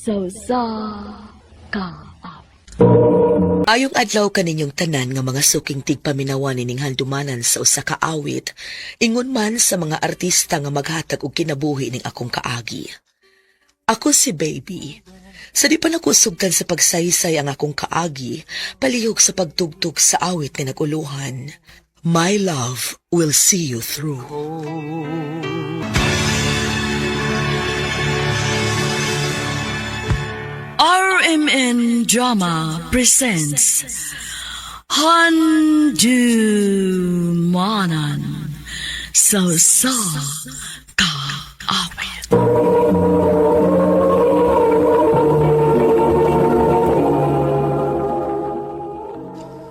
Sa usa ka awit. Ayong adlaw kaninyong tanan nga mga suking tigpaminawan ining handumanan sa usa ka awit, ingon man sa mga artista nga maghatag og kinabuhi ning akong kaagi. Ako si Baby. Sa di pa nakusugtan sa pagsaysay ang akong kaagi, palihog sa pagtugtog sa awit ni naguluhan. My love will see you through. RMN Drama presents Handumanan sa usa ka awit.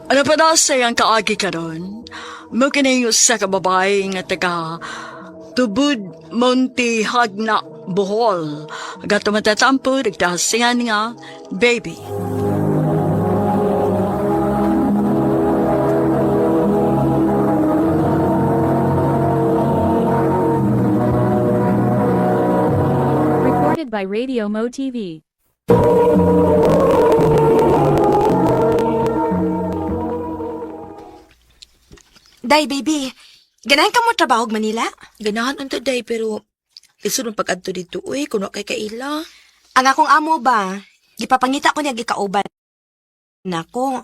Ano pa daw sa iyang kaagi karon? Mo kini usa ka babae nga taga Tubod Monte Hagna, Bohol. Gato matatampo nagtasingan nga baby. Recorded by Radio Mo TV. Day, baby. Ganahan ka mo trabaho og Manila? Ganahan unta day pero lisod man pag-adto dito uy kuno kay kaila. Ang akong amo ba? Gipapangita ko niya gikauban. Nako.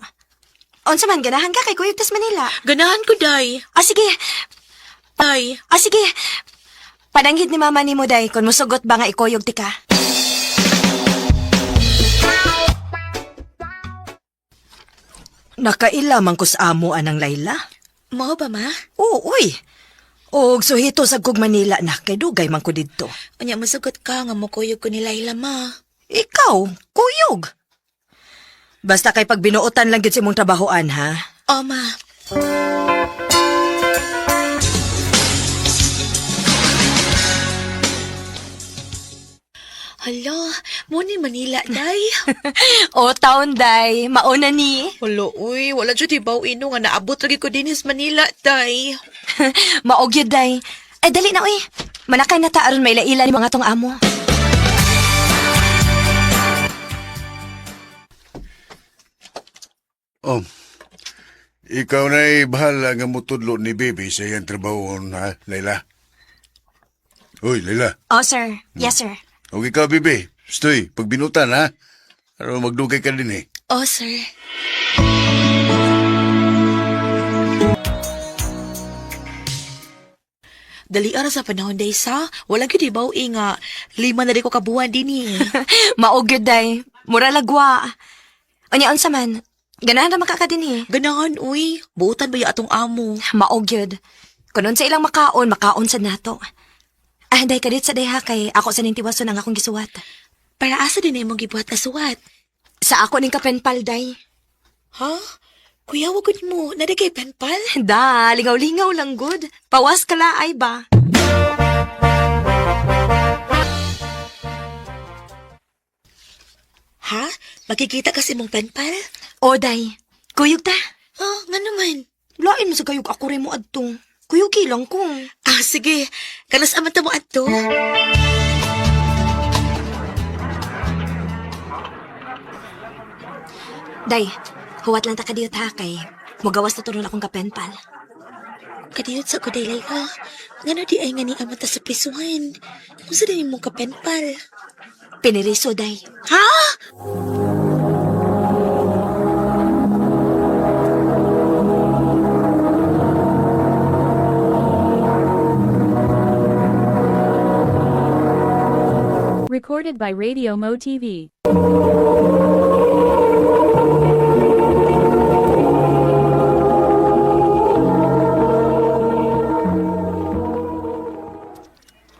Unsa man ganahan ka kay kuyog tas Manila? Ganahan ko day. Ah, sige. Day. Ah, sige. Pananghid ni mama nimo day kung musugot ba nga ikuyog ti ka. Nakaila man ko sa amo anang Layla. Mao ba ma? Oo, uy. Og suhito sa kog Manila na kay dugay man ko didto. Unya masugot ka nga mokuyog ko ni Laila ma. Ikaw, kuyog. Basta kay pagbinuotan lang gid sa imong trabahoan, ha? O ma. Hala, mo ni Manila day. O, taon, day. Mauna ni. Hala, uy, wala jud hibaw ino nga naabot lagi ko dinhi sa Manila day. Maog yun, day. Ay, dali na, uy. Manakay na ta aron may laila ni mga tong amo. Oh, ikaw na'y bahala nga mutudlo ni baby sa iyang trabaho ha, Layla. Uy, Layla. Oh, sir. Yes, sir. O ikaw, baby. Stoy, pagbinutan, ha? Aron magdugay ka din, eh. Oh, sir. Dali ara sa panahon day sa, wala gyud hibaw eh nga 5 na di ko kabuwan dinhi. Maog yun, day. Mura lagwa. Unya, unsa man. Ganahan ra makaka din, eh. Ganahan uy, buutan ba ya atong amo? Maog yun. Kung unsa ilang makaon, makaon sa nato. Ah, day, kadit sa day ha, kay ako sa nintiwason ang akong gisuwat. Para asa din na imong gibuhat na suwat? Sa ako ning kapenpal, day. Ha? Kuya, wag gud mo. Nari kay penpal? Da, lingaw-lingaw lang good. Pawas ka ay ba? Ha? Makikita kasi mong penpal? O, day. Kuyog ta. Oh, nga naman. Lain mo sa kayog ako rin mo adto. Kuyog lang ko. Ah, sige. Kanas aman ta mo adto. Day, huwat lang ta kadiyot ha kay mugawas na turon akong kapenpal. Kadiyot sa ko day Layla. Ngano di ay nga ni aman ta sa prisuhan? Unsa din imong kapenpal? Piniriso, day. Ha? Recorded by Radio Mo TV.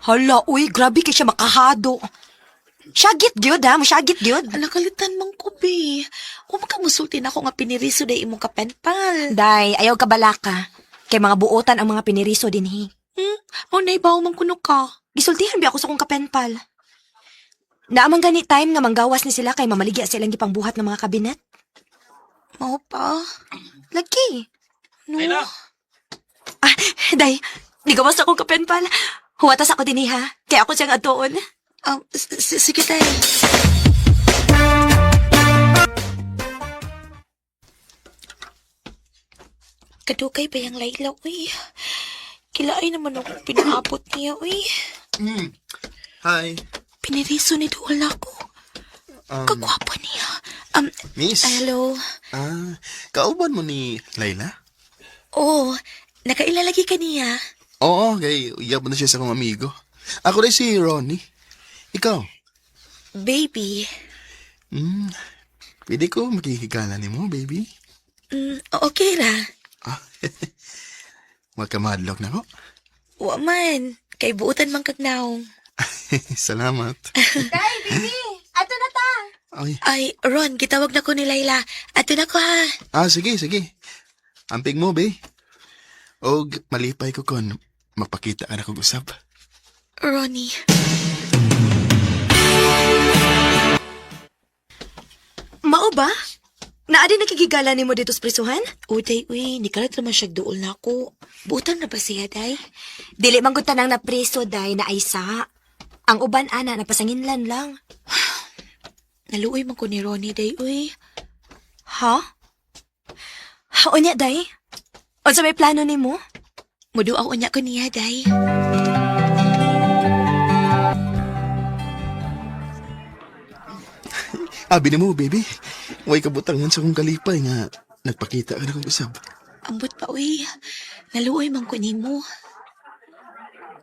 Hala, uy, grabe kay siya makahado. Syagit gyud ha, masyagit gyud. Ala kalitan man ko be. Kung makamusulti na ako nga piniriso day imong kapenpal. Day, ayaw ka balaka. Kay mga buotan ang mga piniriso dinhi. Hmm? O naibaw man kuno ka. Gisultihan ba ako sa kong kapenpal? Naamang gani time nga manggawas ni sila kay mamaligya silang gipangbuhat ng mga kabinet. Mao pa. Lagi. No. Ah, day, nigawas akong kapenpal. Huwatas ako dinhi ha. Kaya ako siyang atuon. Sige tay. Kadugay ba yung Layla, uy? Kilaay naman ako pinaabot niya, uy. Hi. Piniriso ni Duol ako. Kagwapo niya. Miss. Hello. Ah, kauban mo ni Layla? Oh, nakailalagi ka niya. Oo, kay uyab na siya sa akong amigo. Ako rin si Ronnie. Ikaw? Baby. Pwede ko makikigala ni mo, baby. Okay ra. Ah, wag ka madlok na ko. Wa man. Kay buutan man kag naong. Salamat. Day, baby! Ato na ta! Ay, Ay, Ron, gitawag na ko ni Layla. Ato na ko ha. ah, sige, sige. Amping mo, be. Og malipay ko kon mapakita ka na kong usab. Ronnie. Mao ba? Naa din nakigigala nimo dito sa prisuhan? Uday, uy, nikalat naman siya duol na ako. Buutan na ba siya, day? Dili man gud tanang napreso day na aysa. Ang uban ana napasanginlan lang. Naluoy man ko ni Ronnie, day, uy. Ha? Unya day? Unsa may plano nimo? Muduaw unya ko niya, day. Abi ni mo, baby. Way kabutangan sa kong kalipay nga nagpakita ka na kong usab. Ambot pa, uy. Naluoy man ko nimo.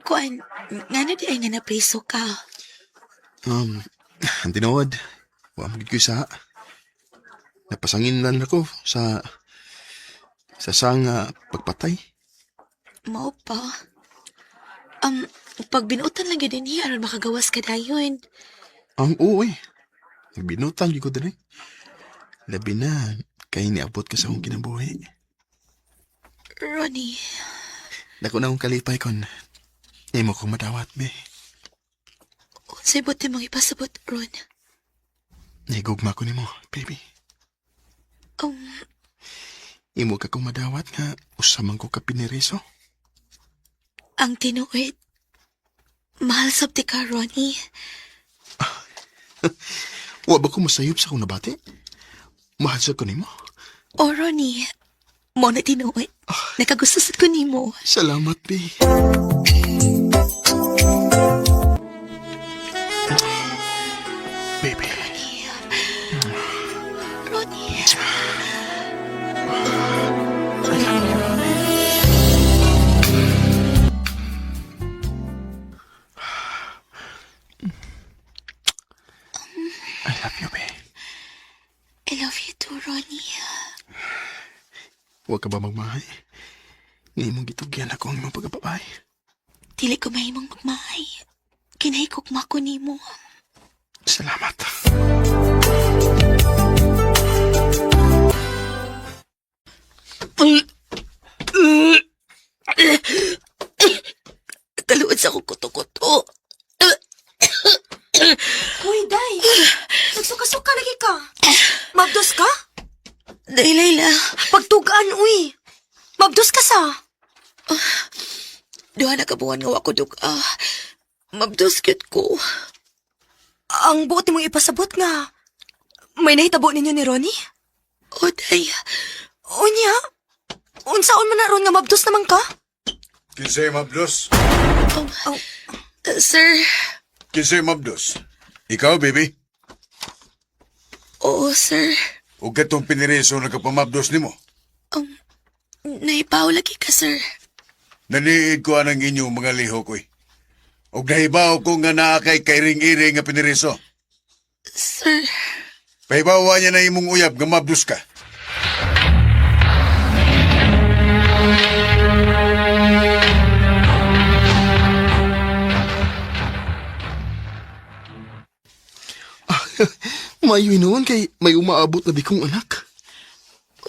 Kuan, ngano di ay nga napreso ka? Ang tinuod, wa magid ko sa napasangin lang ako sa sa pagpatay. Mao pa. Pag binutan lang yun niya, aron makagawas ka dayon. Ang oo eh. Nagbinutan gyud ko diri. Labi na kay niabot ka sa akong kinabuhi. Ronnie, Dako na akong kalipay kon imo kong madawat be. unsay buti mong ipasabot, Ron? Nahigugma ko nimo, baby. Imo ka kong madawat nga usa man ko ka piniriso. Ang tinuod, mahal sabti ka, Ronnie. Wa ba ko masayop sa akong nabati? Mahal sa ko nimo. O, Ronnie, mo na tinuod. Nakagusto sad ko nimo. Salamat, be. Baby. Ronnie. I love you, be. I love you too, Ronnie. Huwag ka ba magmahay? Ngayon mong gitugyan ako ang imong pagkababay. Dili ko mahimong magmahay. Kinahikugma ko nimo. Salamat. Kaluod sa akong kuto-kuto. Uy, day. Nagsuka-suka lagi ka. Mabdos ka? Day, Layla. Pagtugaan, uy. Mabdos ka sa. Duha na ka buwan nga wa ko dug ah. Mabdos gyud ko. Ang buot nimong ipasabot nga. May nahitabo ninyo ni Ronnie? O, day. Unya? Unsaon man na ron nga mabdos naman ka? Kinsay mabdos? Sir. Kinsay mabdos? Ikaw, baby? Oo, sir. O katong piniriso nagkapamabdos nimo? Naipaw lagi ka, sir. Naniid ko anang inyong mga lihok, oy. Og nahibaw ko nga naa kay kairing-iring nga piniriso. Sir. Pahibawa niya na imong uyab nga mabdos ka. Mayo noon kay may umaabot na di kong anak.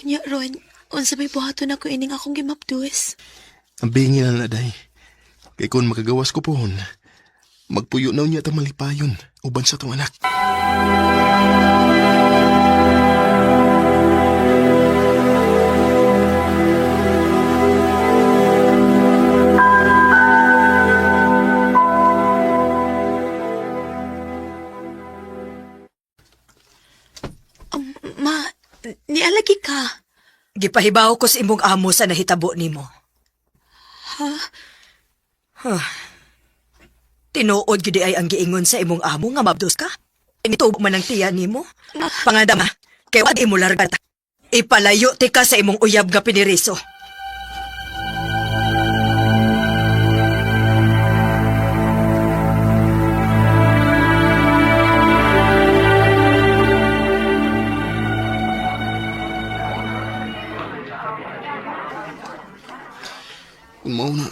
Unya, Ron, unsa may buhaton ako ining akong gimapdos. Ang bingi na na, day. Kay kung makagawas ko pohon, magpuyo na niya itang malipayon uban sa tong anak. Ma, nialagi ka. Gipahibaw ko sa imong amo sa nahitabo nimo. Ha? Huh. Tinuod gid ay ang giingon sa imong amo nga mabdos ka. Initubo man ang tiyan nimo. Pangandam ha, kay wa di mo larga ta. Ipalayo ti ka sa imong uyab nga piniriso. Kung mao na,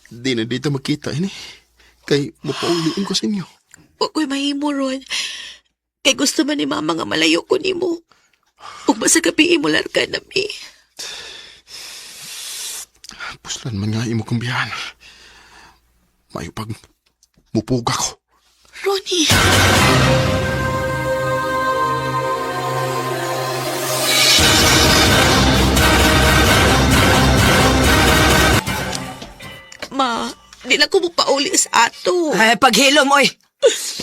di na dito makita ini. Kay mapauliin ko sa inyo. Wa ko'y mahimo ron. Kay gusto man ni mama nga malayo ko nimo. Ug basta gabi mo larga na mi. Puslan man nga imo kong biyahan. Mayo pag mupuga ko. Ronnie. Ma, di na ko mupauli sa ato. Ay, paghilom, oy.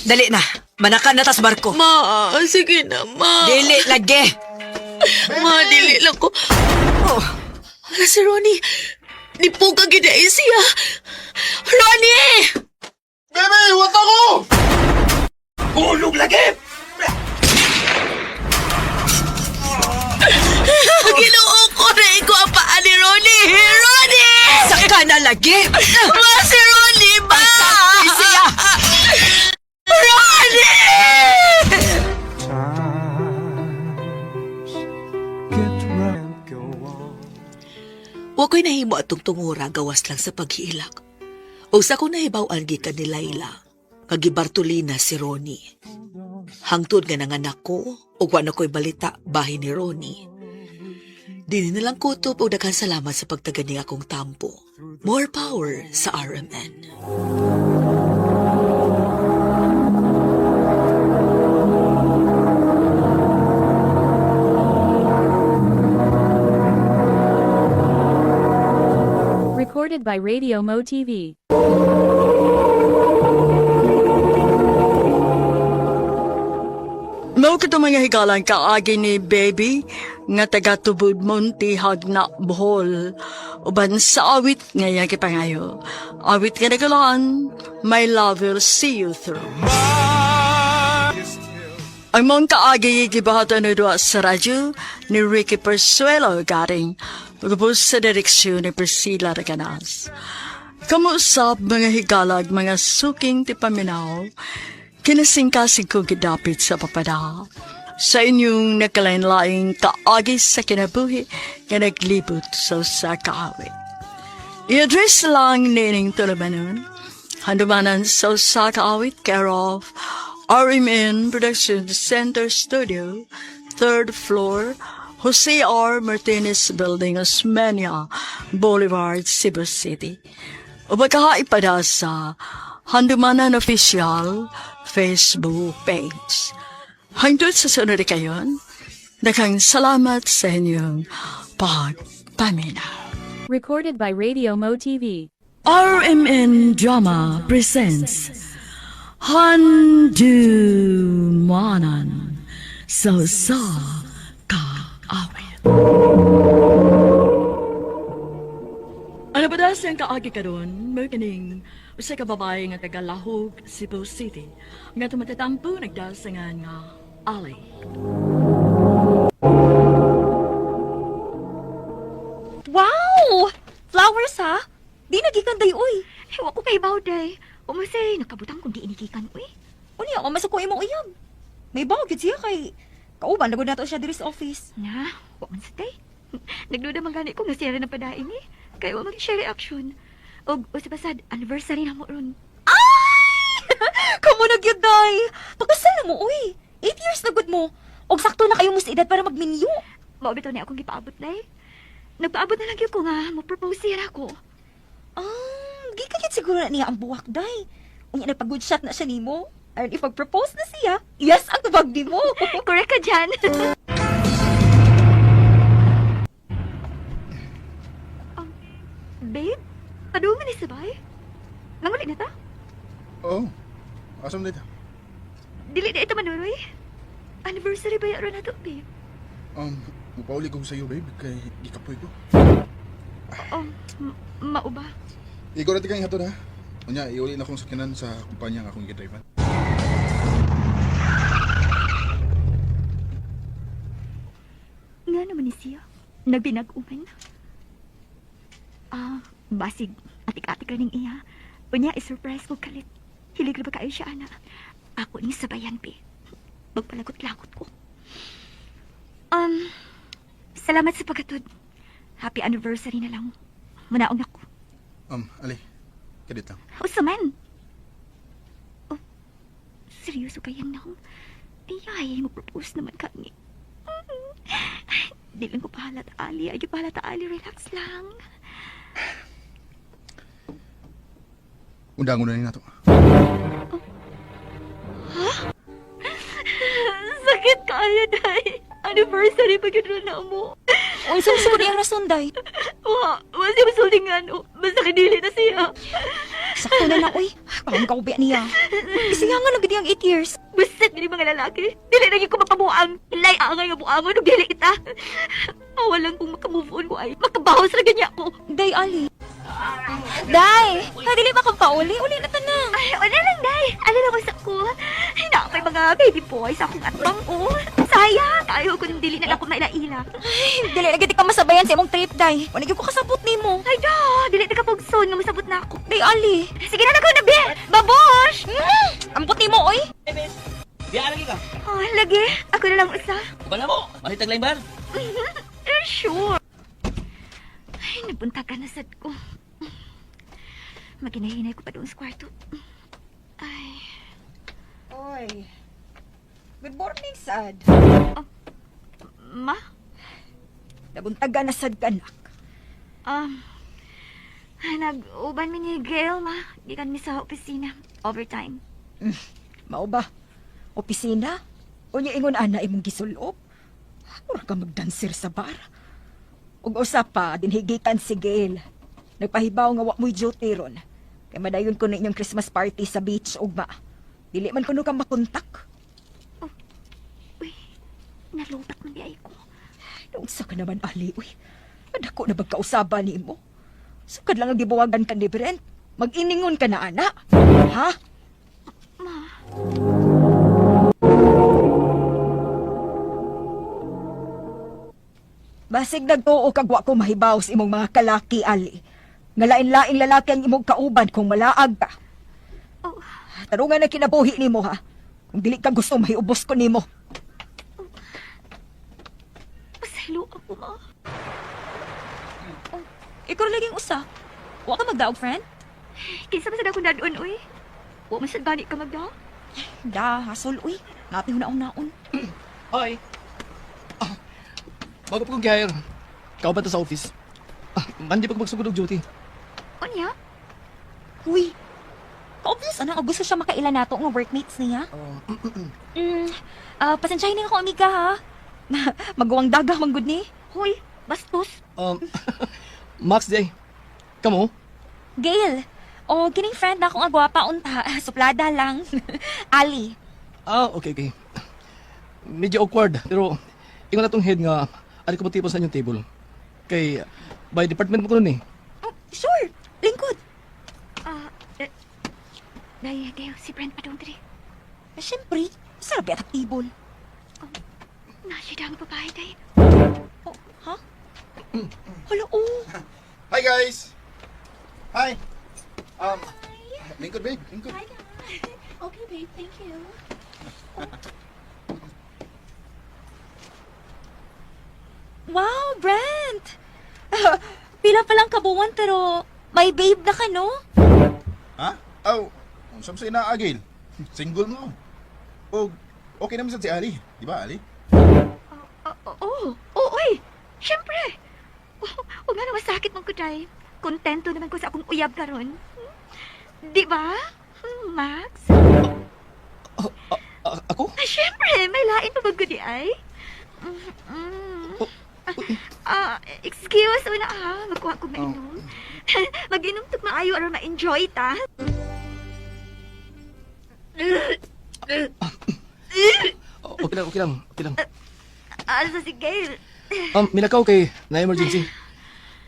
Dali na. Manaka na tas barko. Ma, sige na, ma. Dili lagi. Ma, dili lang ko. Oh. Hala si Ronnie. Nipuga gid ay siya. Ronnie! Bebe, what ako? Ulog lagi! Ginoo ko na ikaw ang paa ni Ronnie! Ronnie! Saka na lagi. Ma, si Ronnie ba? Siya. Ronnie! Wa ko'y nahimo atong tungura gawas lang sa paghilak. O sa kong nahibaw-an gikan ni Laila, nga gibartolina si Ronnie. Hangtod nga nanganak ko, ug wa na ko'y balita bahin ni Ronnie. Dini na lang kutob og daghan salamat sa pagtagani akong tampo. More power sa RMN. Recorded by Radio Mo TV. Mao kato mga higalan kaagi ni Baby nga taga Tubod Monte Hagna Bohol uban sa awit nga iyang gipangayo. Awit nga nagalaan, My Love Will See You Through. Ang mong kaagi gibahatan na duwa sa radyo ni Ricky Persuelo garing pagkapos sa direksyon ni Priscilla Reganas. Kamuusap mga higalag, mga suking ti paminaw, kinasingkasing ko gidapit sa papada. Sa inyong nakalain-laing kaagi sa kinabuhi nga naglibot sa usa ka awit. I-address lang nining tulumanon. Handumanan sa usa ka awit, care of RMN Production Center Studio, third floor, Jose R. Martinez Building, Osmeña Boulevard, Cebu City. O baka ipada sa Handumanan Official Facebook page. Hangtod sa sunod kayon, daghang salamat sa inyong pagpaminaw. Recorded by Radio Mo TV. RMN Drama presents Handumanan sa sa kaawit. Ano ba dahil siyang kaagi karon? May kaning usa ka babae nga taga Lahug, Cebu City. Nga tumatatampo nagdasangan nga Ali. Wow! Flowers ha? Di nagikan day uy. Wa ko kay day. Umasay, nakabutang kung di inigikan, uy. Unya ako masuko imong uyab. May bawo gyud siya kay kauban na gud nato siya diri sa office. Na, wa man sa day. Nagduda man gani ko nga siya rin ang padaing eh. Kay wa man siya reaction. Og usabasad, anniversary na mo ron. Kamo na gyud day. Pagkasal na mo uy. 8 years na gud mo. Og sakto na kayo mo sa edad para magminyo. Mao bitaw ni akong gipaabot day. Nagpaabot na lang gyud ko nga mo propose siya ako. Ah, gikan gyud siguro na niya ang buwak day. Unya nagpa-good shot na siya nimo. Aron ipag-propose na siya. Yes, ang tubag nimo. Correct ka dyan. Babe, padungan ni sabay. Nanguli na ta? Oo. Oh, asam dito? Dili na ito manuroy. Anniversary ba yaro na to, babe? Mupauli ko sa iyo, babe, kay gikapoy ko. Oh, mao ba? Ikaw na tikang ihatod ha. Unya, iuli na akong sakyanan sa kumpanya nga akong gidrive. Nga naman ni siya. Nagbinag-uman. Ah, basig. Atik-atik ning iya. Unya, i-surprise ko kalit. Hilig ra ba kayo siya, ana? Ako ni sabayan, pi. Magpalagot-lagot ko. Um, salamat sa paghatod. Happy anniversary na lang. Manaong ako. Ali, kadit lang. Usa man. Oh, seryoso kaya nang? Ay, mo-propose naman ka ni. Di lang ko pahalata, Ali. Ay, pahalata, Ali. Relax lang. Undangon na ni nato. Sakit kaya, day. Anniversary pa gano'n na mo. Unsa siguro ang rason, day? Wa siya masultingan. Basta kinili na siya. Sakto na na, uy. Parang kaubi niya. Isiyangan na gid ang 8 years. Basta gini mga lalaki. Dili na gyud ko mapabuang. Hilay angay nga buangon ug dili kita. Walang kung makamove on ko ay. Makabawas ra ganya ko. Day, Ali. Day, kadili ba kang pauli? Uli na ta na. Ay, wala lang, day. Ano lang ko sa ko. Naa pa'y mga baby boys akong atbang, oh. Sayang. Ayaw kung dili na ako maila-ila. Ay, dili na gid ka masabayan sa imong trip, day. Wala gyud ko kasabot nimo. Ay, da. Dili na kapugson nga masabot na ako. Day, Ali. Sige na, nako na, be. Babosh! Ambot nimo, oy. Oh, lagi. Ako na lang usa. Wala mo! Mahitag lang bar? Eh, sure. Ay, napunta ka na sad ko. Maginahinay ko pa doon sa kwarto. Ay, Oy. Good morning, Sad. Ma? Nabuntagan na sad ka, anak. Nag-uban mi ni Gail, ma. Gikan mi sa opisina. Overtime. Mao ba? Opisina? Unya ingon ana imong gisulob? Mura ka magdanser sa bar. Ug usa pa, dinhigitan si Gail. Nagpahibaw nga wa mo'y duty ron. Kay madayon ko na inyong Christmas party sa beach ugma. Dili man kuno ka makontak. Uy, nalutak man di ay ko. Naunsa ka naman, Ali, uy. Adako na bagkausaba nimo. Sukad lang ang gibuwagan ka ni Brent. Mag-iningon ka na, ana. Ha? Ma, Basig nagtuo kag wa ko mahibaw sa imong mga kalaki, Ali. Nga lain-laing lalaki ang imong kauban kung malaag ka. Oh. Tarungan na kinabuhi nimo ha. Kung dili ka gusto mahiubos ko nimo. pasaylo ako, ma. Oh, ikaw laging usa. Wa ka magdaog, friend? Kinsa man sad ako dadon, uy. Wa man sad gani ka magda. Da, hasol, uy. Ngapi hunaong-naon. Hoy! Ah, bago pa kong gihire, ikaw ba to sa office? Ah, mandi pag magsugod og duty. Unya? Uy, ka-obvious ana, gusto siya makaila nato nga workmates niya. Pasensyahin na ako, amiga, ha? Maguwang daga man gud ni. Hoy, bastos. Max day. Kamo? Gail, o kining friend na akong agwapa unta, suplada lang. Ali. Ah, okay, okay. Medyo awkward, pero ingon na tong head nga ari ko motibo sa inyong table. Kay by department mo ko nun eh. Oh, sure, lingkod. Ah, eh, Day, Gail, si Brent pa doon, diri. Eh, Siyempre, sarap yata table. Na siya ang babae, day. Oh, ha? Hala, oh. Hi, guys! Hi! Lingkod, babe. Lingkod. Okay, babe. Thank you. Wow, Brent! Pila pa lang kabuwan pero may babe na ka, no? Ha? Aw, unsam sa ina, Agil? Single mo. O, okay naman sad si Ali. Di ba, Ali? Oo, oh, oh, oy. Siyempre. Oh, huwag nga na masakit mong kuday. Kontento naman ko sa akong uyab karon. Di ba? Max? Ah, ako? Ah, siyempre, may lain pa ba gudi ay? Mm. Ah, excuse una ha, magkuha ko mainom. Mag-inom tug maayo aron ma-enjoy ta. Oh, okay lang, okay lang, okay lang. Asa si Gail? Milakaw kay na emergency.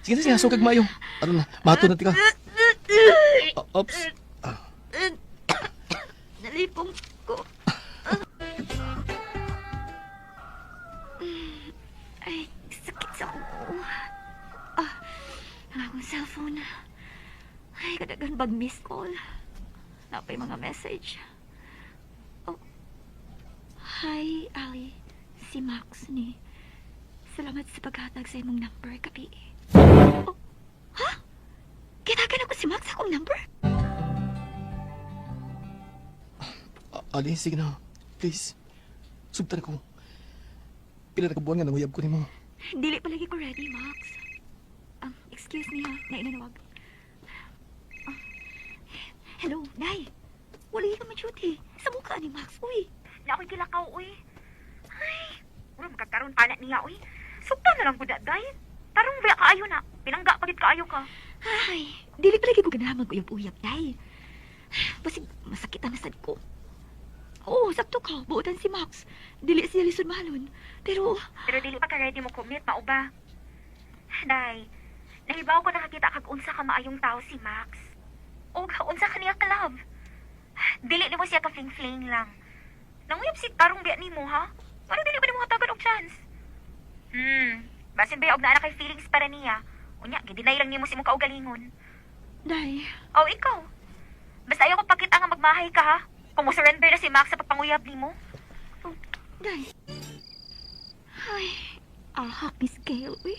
Sige na, sige, sukag maayo. Aron na, mahatod na tika. Oops. Nalipong ko. Ay, sakit sa ulo. Ah, ang akong cellphone. Ay, kadagan bag miss call. Napay mga message. Oh. Hi, Ali. Si Max ni. Salamat sa paghatag sa imong number, kapi. Oh, ha? Kinagan ako si Max sa akong number? Ali, sige na. Please. Sugtan ko. Pila na ka buwan nga nanguyab ko nimo. Dili palagi ko ready, Max. Excuse me ha, nainanawag. Ah, hello, Nay. Wala ka machuti. Sa mukha ni Max, uy. Na ako'y kilakaw, uy. Ay, uy, magkakaroon pa na niya, uy. Sugtan na lang ko day. Tarong ba kaayo na? Pinangga pagit kaayo ka. Ay, dili palagi ko ganahan mag-uyab-uyab, Day. Basig, masakit ang nasad ko. Oo, sakto ka. Buotan si Max. Dili siya lisod mahalon. Pero Pero dili pa ka ready mo commit, mao ba? Day, nahibaw ko nakakita kag unsa ka maayong tao si Max. Og unsa ka niya ka love. Dili nimo siya ka fling-fling lang. Nanguyab si tarong biya nimo ha? Ano dili ba nimo hatagan og chance? Basin ba og naa na kay feelings para niya? Unya, gideny lang nimo si imong kaugalingon. Day, Oh, ikaw. Basta ayaw ko pakita nga magmahay ka ha. Kung mo surrender na si Max sa pagpanguyab nimo. Oh, Day. Ay, ahak, Miss Gale, uy.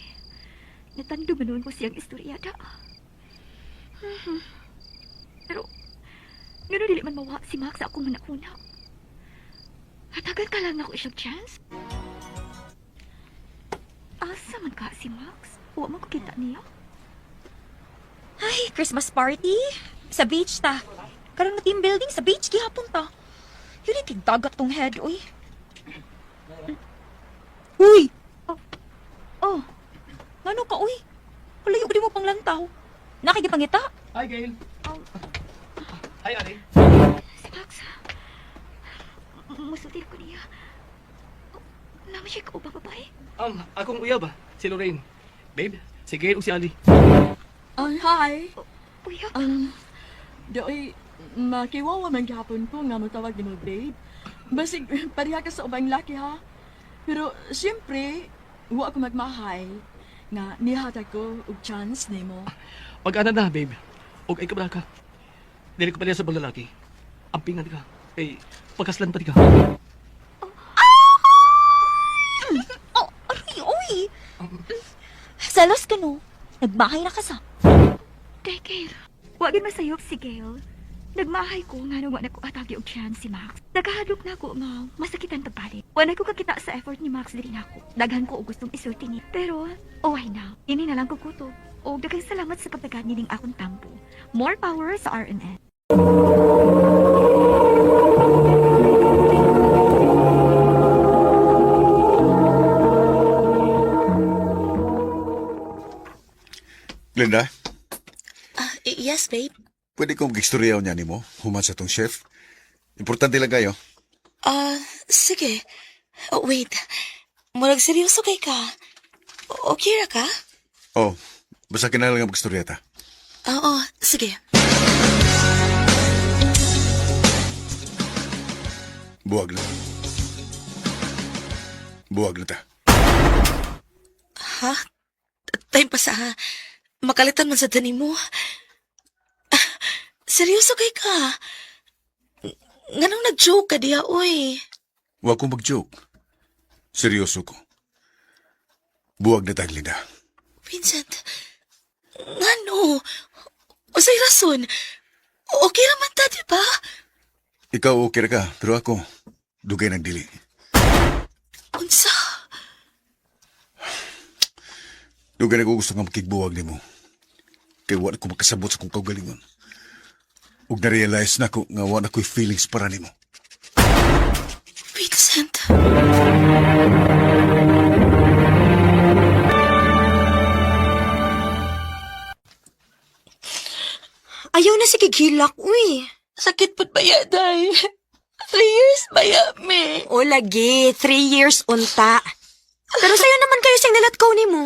Natando man noon ko siyang istoryada. Pero, ngano dili man mawa si Max sa akong manakuna. Hatagan ka lang ako siyang chance. Asa man ka si Max? Wa man ko kita niya. Ay, Christmas party? Sa beach ta. Karon na team building sa beach gihapon ta. Yun yung dagat tong head, uy. Uy! Oh, oh, Ngano ka, uy? Kalayo ba di mo panglantaw? Nakikipangita? Hi, Gail. Hi, Ali. Si Max. Musulti ko niya. Oh, Nama siya kaubang babae. Akong uyab, si Lorraine. Babe, si Gail o si Ali. Hi. Uyab. Doy, makiwawa man gihapon ko nga motawag nimo, babe. Basig, pareha ka sa ubang laki, ha? Pero, siyempre, wa ko magmahay nga nihatag ko og chance nimo. Pag-ana na, babe. Og ay kabala ka. Dili ko pa sa lalaki. Ampingan ka. Kay pagkaslan pa di ka. Oh, aray, uy! Selos ka no? Nagmahay na ka sa. Day, Gail. Wagin masayop si Gail. Nagmahay ko nga nung wa na ko atagi og chance si Max. Nagahadlok na ako nga masakitan pagbalik. Wa na ko kakita sa effort ni Max diri nako. Daghan ko og gustong isulti ni. Pero, okay na. Ini na lang ko kutob. Og daghang salamat sa pagtagan nining akong tampo. More power sa RNN. Glenda, Ah, yes, babe. pwede kong gistoryaw niya nimo human sa tong chef. Importante lang kayo. Ah, sige. Oh, wait. Murag seryoso kay ka. Okay ra ka? Oh, basta kinahanglan nga magstorya ta. Oo, sige. Buwag na. Buwag na ta. Ha? Time pa sa... Makalitan man sa dani mo. Ah, seryoso kay ka? Nganong nag-joke ka diya, oy? Huwag kong mag-joke. Seryoso ko. Buwag na ta, Glenda. Vincent, ngano? Usay rason? Okay raman ta, di ba? Ikaw okay ra ka, pero ako, dugay ng dili. Unsa? Dugay na ko gusto nga makigbuwag nimo. Kay wa na ko makasabot sa kong kaugalingon. Ug na-realize na ko nga wa na ko'y feelings para nimo. Vincent. Ayaw na sige gilak, uy. Sakit pud ba ya, day? 3 years ba ya, me? O lagi, 3 years unta. Pero sayo naman kayo siyang nilat go nimo.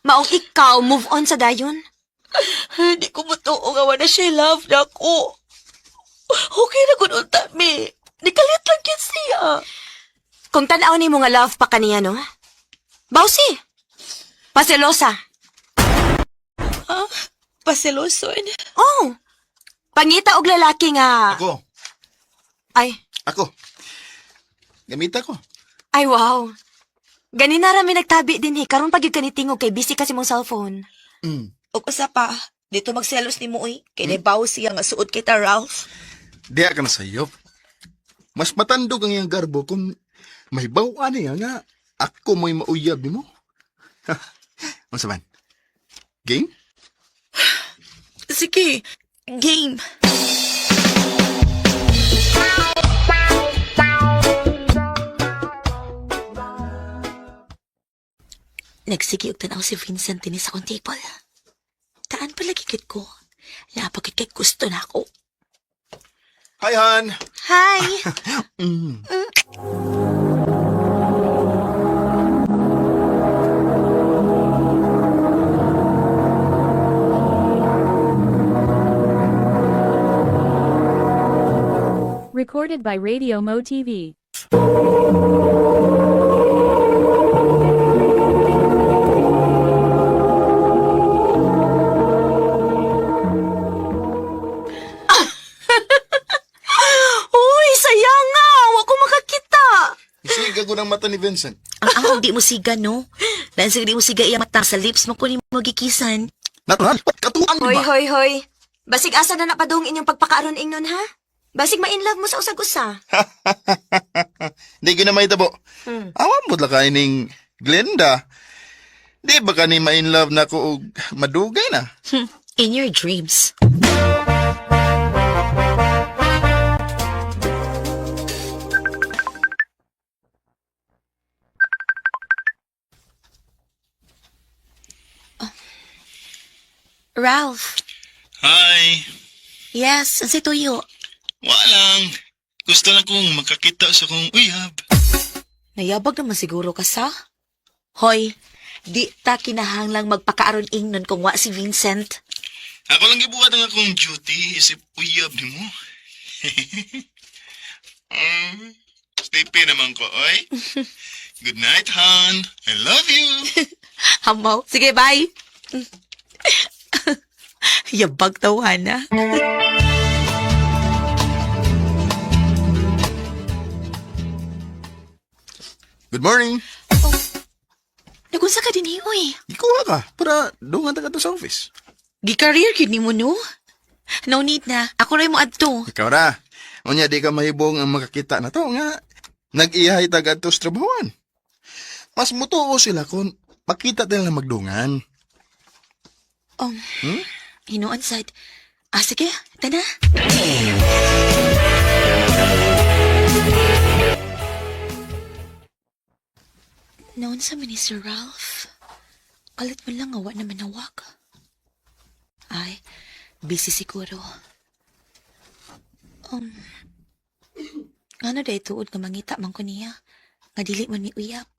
Maong ikaw move on sa dayon. Hindi ko matuo nga wala siya love na ako. Okay na kun unta mi. Nikalit lang gyud siya. Kung tan-aw nimo nga love pa kaniya, no? Bawsi. Paselosa. Paseloson. Oh. Pangita og lalaki nga. Ako. Ay, Ako. Gamita ko. ay wow. Ganina ra mi nagtabi din eh. Karon pag gyud ka nitingog kay busy kasi mong cellphone. Og usa pa, dito magselos nimo oy. Kay nabaw siya nga suod kita Ralph. Diya ka na sayop. Mas matandog ang iyang garbo kung may bawaan niya nga ako mo'y mauyab nimo. Unsa man? Game? Sige, game. Nagsige og tan-aw si Vincent dinhi sa akong table. Taan pala gigit ko. Napagit kay gusto na ako. Hi, Han! Hi. Recorded by Radio Mo TV. Uy, sayang nga. Wa ko makakita. Isiga ko ng mata ni Vincent. Ang ang di mo siga, no? Dahil sa di mo siga iya mata sa lips mo ko ni mo gikisan. Natural! Katuan Hoy, ba? hoy, hoy. Basig asa na napadung inyong pagpakaaron ingnon ha? Basig ma-inlove mo sa usag-usa. Di ko na mahitabo. Awan mo lang kayo ning Glenda. Di ba ka ni ma-in love na ko og madugay na? In your dreams. Oh. Ralph. Hi! Yes, ang tuyo. Walang. Gusto lang kong makakita sa kong uyab. Nayabag naman siguro ka sa? Hoy, di ta kinahanglang magpakaaron ingnon kung wa si Vincent. Ako lang gibuhat ang akong duty isip uyab nimo. Sleepy naman ko, oy. Good night, Han. I love you. Hamaw. Sige, bye. Yabag daw, Hana. Good morning. Nagunsa ka din, oy. Ikuha ka para dungan ta ka to sa office. Gi-career gyud nimo no? No need na. Ako ray mo adto. Ikaw ra. Unya di ka mahibong ang makakita na to nga nag-ihay ta kadto sa trabahoan. Mas mutuo sila kung makita nila magdungan. Hinuon sad. Ah, sige. Tana. Noon sa ni Sir Ralph. Kalit mo lang awa na manawag. Ay, busy siguro. Ano day tuod nga mangita man ko niya? Nga dili man mi uyap.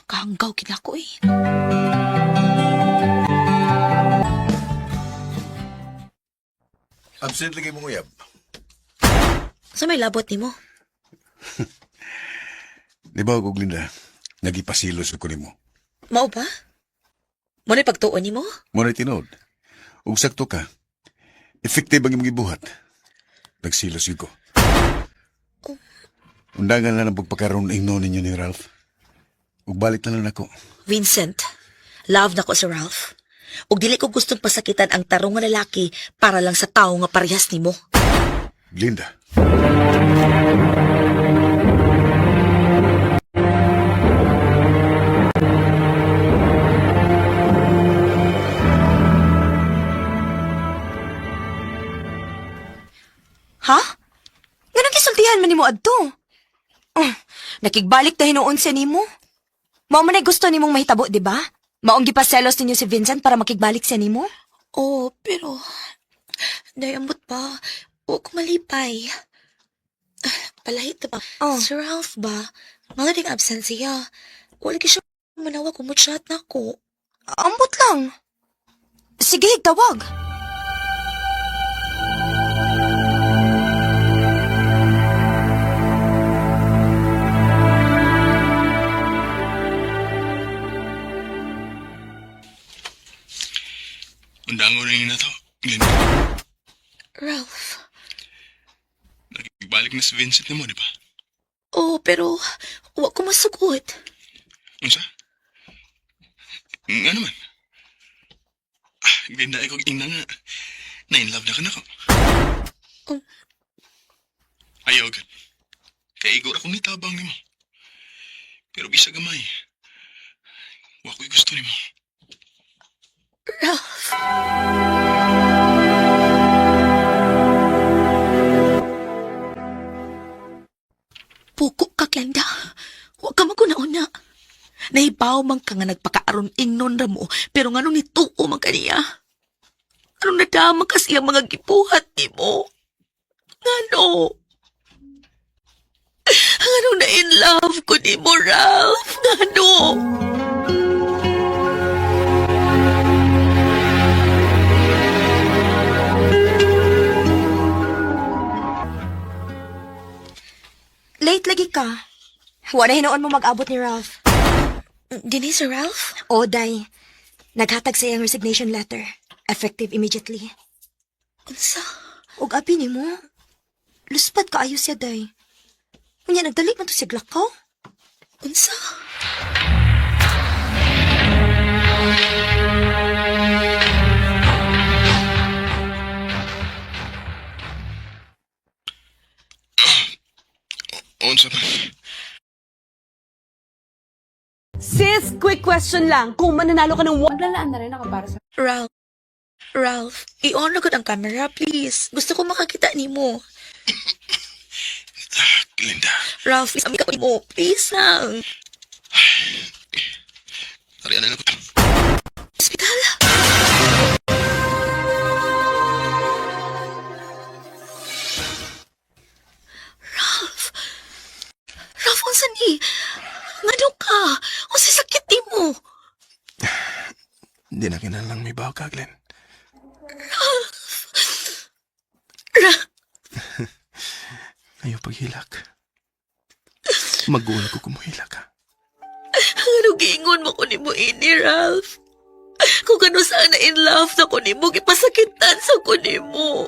Kahanggaw kinako eh. Absent lagi mong uyab. Sa may labot nimo? Di ba, og Glinda, nagipasilos ko nimo. Mao ba? Mo na pagtuon nimo? Mo na tinuod. Ug sakto ka. Effective ang imong gibuhat. Nagsilos gyud ko. Undangan na ng pagpakaroon ingno ninyo ni Ralph. Ug balik na lang nako. Vincent, love na ko si Ralph. Ug dili ko gustong pasakitan ang tarong nga lalaki para lang sa tawo nga parehas nimo. Glinda. Ha? Nganong gisultihan man nimo adto? Oh, nakigbalik ta hinuon siya nimo. Mao man ay gusto nimong mahitabo, di ba? Maong gipaselos ninyo si Vincent para makigbalik siya nimo? Oh, pero dayamot ba? Wa ko malipay. Ah, Palahit ba? Oh. Si Ralph ba? Nga ding absent siya. Wala siya manawag kung mo-chat na ako. Ambot lang. Sige, tawag. Undangon rin na to. Glenn, Ralph. nagbalik na si Vincent nimo, di ba? Oh, pero wa ko masugot. Unsa? Nga naman. Ah, Glinda, ikaw ingna nga. Na-in love na ka na ko. Um. Ayaw, gud. Kay igor akong nitabang nimo. Pero bisa gamay. Wa ko'y gusto nimo. Ralph. Puko ka, Glenda. Wa ka maguna-una. Nahibaw man ka nga nagpakaaron ingnon ra mo, pero ngano nituo man kaniya? Anong nadama kasi ang mga gibuhat nimo? Ngano? Ngano na in love ko nimo, Ralph? Ngano? Late lagi ka. Wala hinuon mo mag-abot ni Ralph. Dini si Ralph? O, day. Naghatag sa iyang resignation letter. Effective immediately. Unsa? Og abi nimo. Luspad kaayo siya, day. Unya, nagdali man to siya glakaw. Unsa? Unsa man? Sis, quick question lang. Kung mananalo ka ng Maglalaan na rin ako para sa Ralph. Ralph, i-on na gud ang camera, please. Gusto ko makakita nimo. Ah, Glinda, Ralph, please, ka mo. Please lang. ariyan na ko. Hospital. Ralph. Ralph, unsa ni? Ngano ka? Unsa sakit nimo? Hindi na kinahanglang may baw ka, Glenn. Ralph. Ayaw paghilak. Magulo ko kumuhila ka. Ano giingon mo ko nimo ini, Ralph? Kung ano sana in love na ko nimo, gipasakitan sa ko nimo.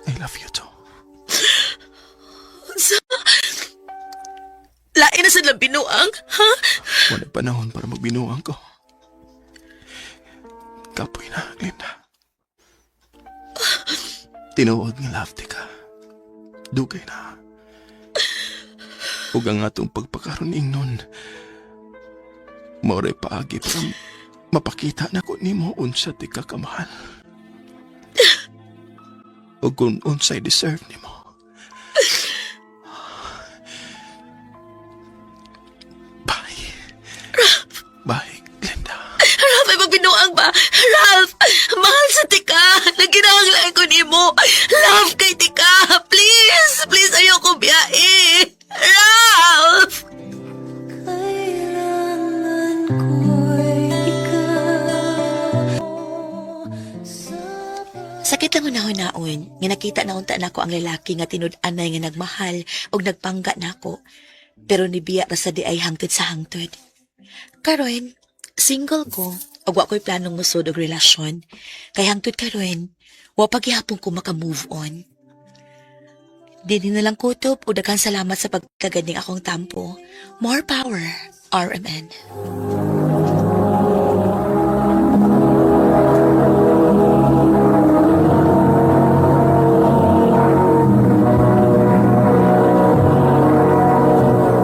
I love you too. Unsa? Lain na sa lang binuang, ha? Wala panahon para magbinuang ko. Kapoy na, Glinda. Tinuod nga love ti ka. Dugay na. Ug ang atong pagpakaroon nun. Maoray paagi para mapakita na ko nimo unsa ti ka kamahal. Ug kung unsay deserve nimo. Bye. Bye, Glenda. Ralph, ay magbinuang ba? Ralph, mahal sa tika. Naginahanglaan ko nimo. Love kay tika. Please, please, ayoko biyahe. Ralph! Sakit lang unahon-naon, nga nakita na unta nako ang lalaki nga tinud-anay nga nagmahal og nagpangga nako. Pero nibiya ra sa di ay hangtod sa hangtod. Karon, single ko, ug wa ko'y planong musod og relasyon. Kay hangtod karon, wa pa gihapon ko maka-move on. Dinhi na lang kutob o daghan salamat sa pagtagad ning akong tampo. More power, RMN.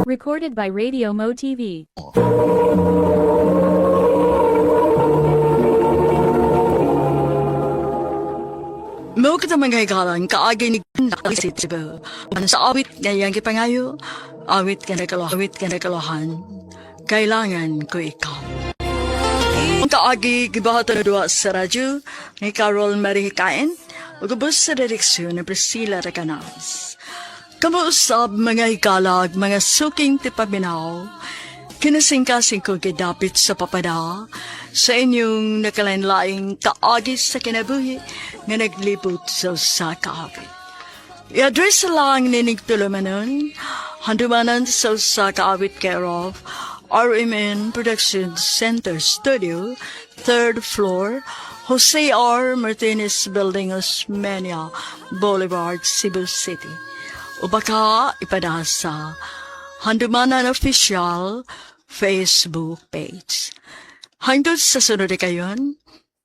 Recorded by Radio Mo TV. Mo kita mga higalan, kaagi ni si Cebu. Ang sa awit nga iyang gipangayo, awit nga nakalohan, awit nga nakalohan. Kailangan ko ikaw. Ang kaagi gibahatan na duwa sa radyo ni Carol Marie Hikain ug ubos sa direksyon ni Priscilla Recanales. Kamuusab mga ikalag, mga suking tipaminaw, kinasingkasing ko gidapit sa papada, sa inyong nakalainlaing kaagi sa kinabuhi nga naglibot sa usa ka awit. I-address lang ninig tulumanon, handumanan sa usa ka awit care of RMN Production Center Studio, third floor, Jose R. Martinez Building, Osmeña Boulevard, Cebu City. O baka ipadasa sa Handumanan Official Facebook page. Hangtod sa sunod na kayon,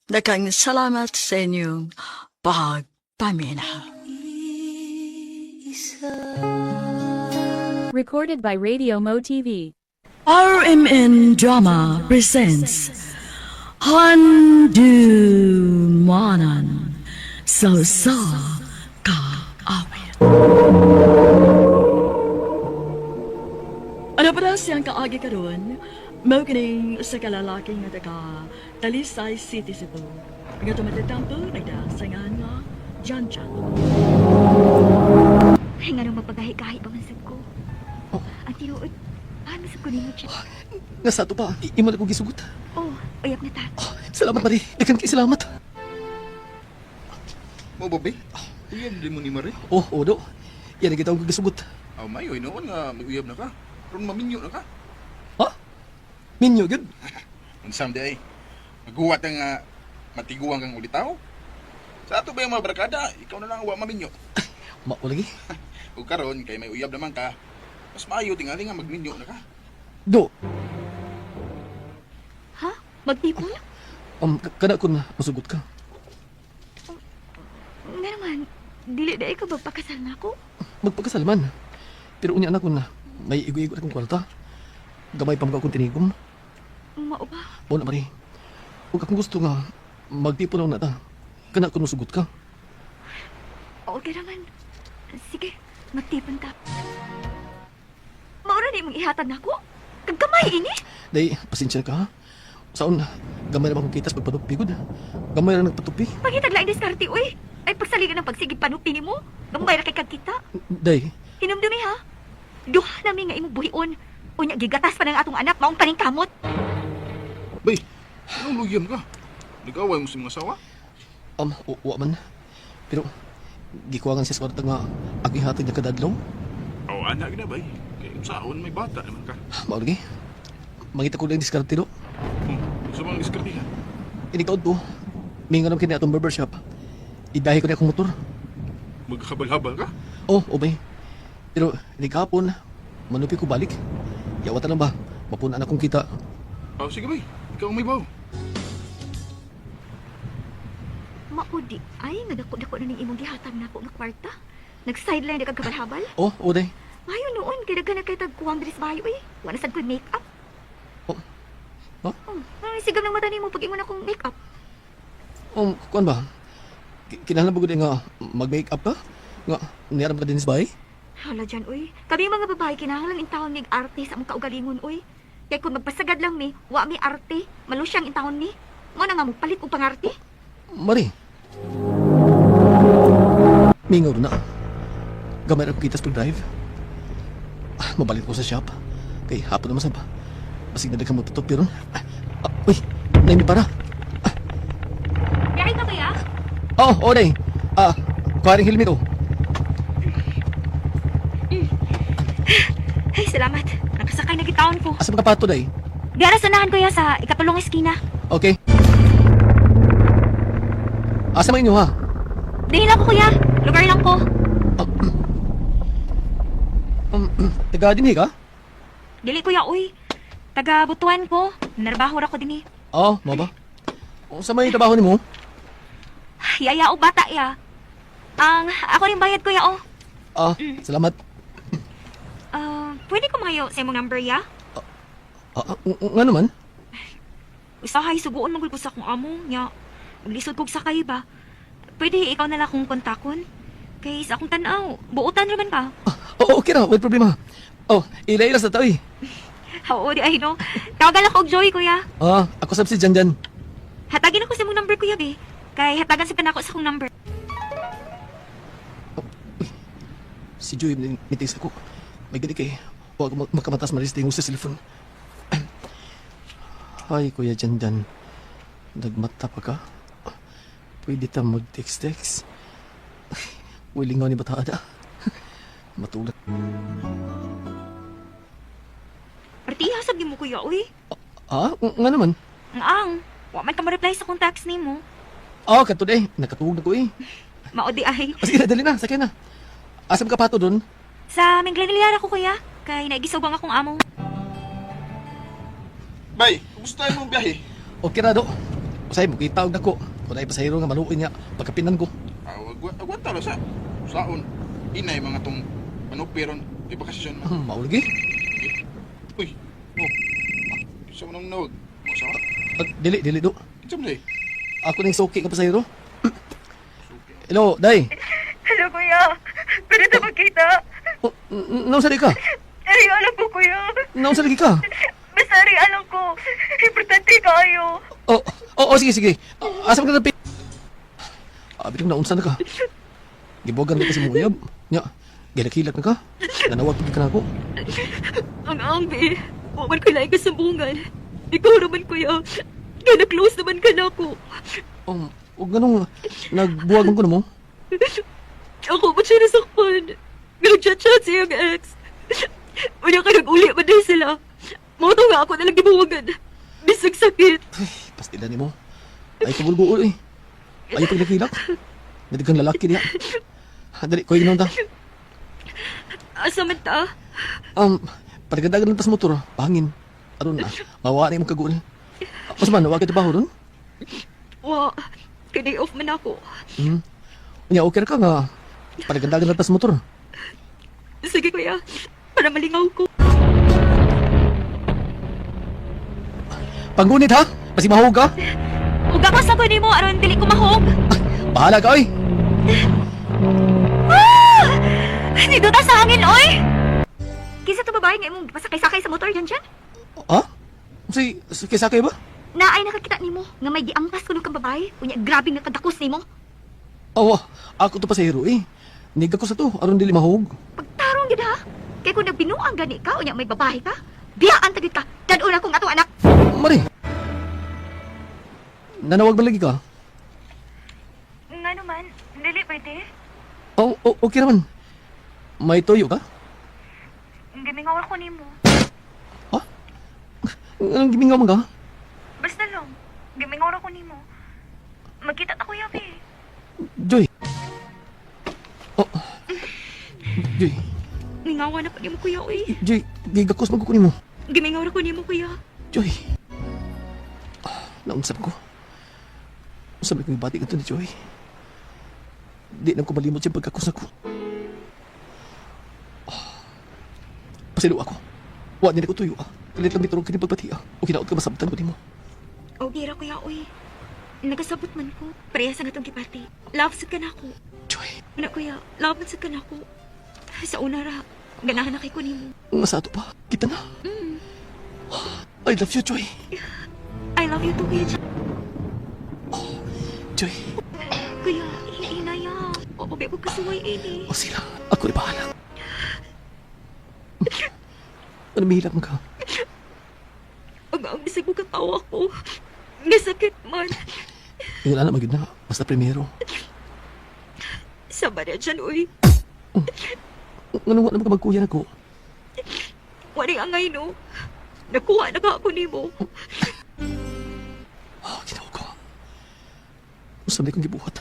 daghang salamat sa inyong pagpaminaw. Recorded by Radio Mo TV. RMN Drama presents Handumanan sa sa kaawit. Ano pa daw siyang kaagi karon? Mao kining usa ka lalaki nga taga Talisay City, Cebu. Nga tumatatampo nagda sa nga Jan Jan. Ay, nga nung magpagahi-gahi pa man sad ko. Ang tinuod, paano sa ko nimo siya? Nga sa ato pa, imo na kong gisugot. Oh, uyab na ta. Salamat, Mari. Daghan kay salamat. Mo ba, be? Uyab din mo ni Marie. Oh, odo. Yan ang gitawag kong gisugot. Aw, mayo, noon nga mag-uyab na ka. Ron maminyo na ka. Ha? Minyo, gyud. Unsam di ay. Maguwat ang matiguang kang ulitaw. Sa ato ba yung mga barkada, ikaw na lang ang wa maminyo. Mao lagi. Ug karon kay may uyab naman ka, mas maayo tingali nga magminyo na ka. Do, Ha? Magtipon? kana kun masugot ka. Nga naman, dili na ikaw magpakasal na ako. Magpakasal man. Pero unya na kun may igo-igo na kong kwarta. Gamay pa mga akong tinigom. Mao ba? Mao na, Mari. Ug akong gusto nga magtipon na ta. Kana kun masugot ka. Okay naman. Sige, magtipon ta. Maura na imong ihatag nako. Kagkamay ini. Day, pasensya na ka ha. Saon, gamay naman akong kitas pagpanupi gud. Gamay ra nagpatupi. Pangitag laing diskarte uy. Ay pagsaligan ng pagsige panupi nimo. Gamay ra kay kag kita. Day, Hinumdumi ha. Duha nami nga imong buhion. Unya gigatas pa ng atong anak maong paningkamot. Bay, anong luyam ka? Nag-away mo sa mga asawa? wa man. Pero, gikuangan siya sa kwarta nga ang ihatag niya kadadlaw. Aw, anak na bay. Kay unsaon may bata naman ka. Mao lagi. Mangita ko lang diskarte do. Unsa man diskarte ka? Inikaw to. Mingon naman kini atong barbershop. Idahi ko na akong motor. Magkabal-habal ka? Oh, obay. Pero inikapon, manupi ko balik. Yawatan lang ba? Mapunan akong kita. Aw, sige bay. Ikaw ang may baw. Maudi ay nga dako-dako na ning imong gihatag nako nga kwarta. Nag-sideline na kag kabal-habal. Oh, oday. Mayo noon kay daghan na kay tag kuwang diri sa bayo uy. Wa na sad ko'y make-up. Oh. Huh? Oh, ay sigam ng mata nimo pag ingon akong make-up. Kuan ba? Kinahanglan ba gud nga mag-make up ka? Nga niaram ka din sa bahay? Hala dyan, uy. Kami mga babae, kinahanglan intawon mig arte sa among kaugalingon, uy. Kay kung magpasagad lang mi, wa mi arte, malusyang intawon mi. Mo na nga mo palit og pangarte. Mari. Mingaw na. Gamay ra ko kitas pag-drive. Ah, mabalik ko sa shop. Kay hapon naman sa ba. Basig na daghan mo tutupi ron. Ah, ah, uy, naimi para. Biyahe ka ba ya? Oh, oday. Ah, kuha rin helmet oh. Ay, salamat. Nakasakay na gitawon ko. Asa mga pato day? Diara sanahan ko ya sa ikatulong eskina. Okay. Asa man inyo ha? Dahil ako kuya. Lugar lang ko. Taga dinhi ka? Dili kuya, uy. Taga Butuan ko. Narbaho ra ko dinhi. Oo, mo ba? Unsa may trabaho nimo? Yaya o bata ya. Ang ako rin bayad kuya oh. Ah, salamat. Ah, pwede ko mangayo sa imong number ya? Ah, ah, nga naman. Usahay suguon man gud ko sa akong amo nya. Maglisod kog sakay ba. Pwede ikaw na lang akong kontakon. Kay sa akong tan-aw, buotan ra man ka. Ah, oo, okay ra, wala problema. Oh, ila-ila sa tao eh. Oo, di ay no. Tawagan ako og Joy kuya. Ah, ako sab si Janjan. Hatagin ako sa imong number kuya be. Kay hatagan sa panako sa akong number. Si Joy mitis ako. May gani kay wa ko makamatas maris tingog sa cellphone. Hi, Kuya Jandan. Nagmata pa ka? Pwede ta mag-text-text? Wilingaw ni Batada. Matulog. Artiha sab nimo kuya uy. Ah, nga naman. Ang ang, wa man ka ma-reply sa kong text nimo. Ah, kato eh. Nakatuog na ko eh. Mao di ay. Ah, sige na, dali na. Sakay na. Asam ka pato doon? Sa Minglanilla ra ko kuya, kay naigisog ang akong amo. Bay, kumusta imong biyahe? Okay ra do. Usay mo kita og nako. Kung ay pasahero nga maluoy niya, pagkapinan ko. Ah, agwanta ra sa. Saon. Inay mga tong panupiron, di ba kasi man. Maulgi. Uy. Oh. Isa mo nang nawag. Mo sa? Ah, dili, dili do. Isa mo day. Ako ning suki nga pasahero. Hello, day. Hello, kuya. Pwede ta magkita. Oh, naunsa di ka? Ari, alam ko, kuya. Naunsa lagi ka? Basta ari, alam ko. Importante kayo. Oh, oh, oh, sige, sige. Ah, asa man ka na Abi kong naunsa na ka. Gibuwagan ka sa mong uyab. Nya, gilakilak na ka. Nanawag pagid ka na ako. Ang ambi. Wa man ko laing kasambungan. Ikaw naman, kuya. Kaya close naman ka na ako. Ug ganong nagbuwagan ko na mo. Ako ba siya nasakpan? Nag-chat-chat siyang ex. Wala ka nag-uli man din sila. Mao to nga ako nalang gibuwagan. Bisag sakit. Ay, pastila nimo. Ay tubol-buol eh. Ay paglakilak. Nadigang lalaki niya. Dali, kuya ginoon ta. Asa man ta? Pagkadagan lang tas motor, pahangin. Aron na, mawa na imong kaguol. Mas man, wa ka trabaho ron? Wa. Kay day off man ako. Hmm. Unya, okay ra ka nga. Pagkadagan lang tas motor. Sige kuya, para malingaw ko. Panggunit ha? Basi mahog ka? Ug ako sa ko nimo aron dili ko mahog. Bahala ka oy. Ah! Niduta sa hangin oy. Kinsa to babae nga imong pasakay-sakay sa motor dyan dyan? Ha? Si sakay ba? Naay nakakita nimo nga may giampas kuno kang babae. Unya grabe nga kadakos nimo. Awa, ako to pasahero eh. Niga ko sa to, aron dili mahog. Pagtarong gid ha. Kay kung nagbinuang gani ka unya may babae ka, biyaan ta gid ka. Dad-on akong atong anak. Mari. Nanawag ba lagi ka? Nga naman, dili pwede. Oh, oh, okay naman. May toyo ka? Gimingaw ako nimo. Ha? Anong gimingaw man ka? Basta lang, gimingaw ako nimo. Magkita ta kuya be. Joy. Oh. Joy, Mingawa na pa nimo kuya oy. Joy, gigakos man ko nimo. Gimingaw ra ko nimo kuya. Joy. Ah, Naunsap ko. Usap ko ibati ka to ni Joy. Di na ko malimot siyang pagkakos ako. Ah, Pasilo ako. Wa nila ko tuyo ah. Kalit lang biturong kini pagpati ah. O kinaot ka masabtan ko nimo. Okay ra kuya oy. Nagasabot man ko. Pareha sa atong gipati. Love sad ka na ako. Joy, Ana kuya, love man sad ka na ako. Sa una ra, ganahan na kay ko nimo. nga sa ato pa. Kita na. I love you, Joy. I love you too, Kuya Jack. Joy, Kuya, hinaya. Oo, ko kasuway ini. o sila. Ako rin bahala. Ano mahilap mo ka? Ang bisag ko katawa ko. Nasakit man. Yung anak magyud na. Basta primero. Sama na dyan, uy. Anong wala mo ka magkuya na ko? Waring angay, no? Nakuha na ka ako nimo. Ah, ginawa ko. Usap kong gibuhat.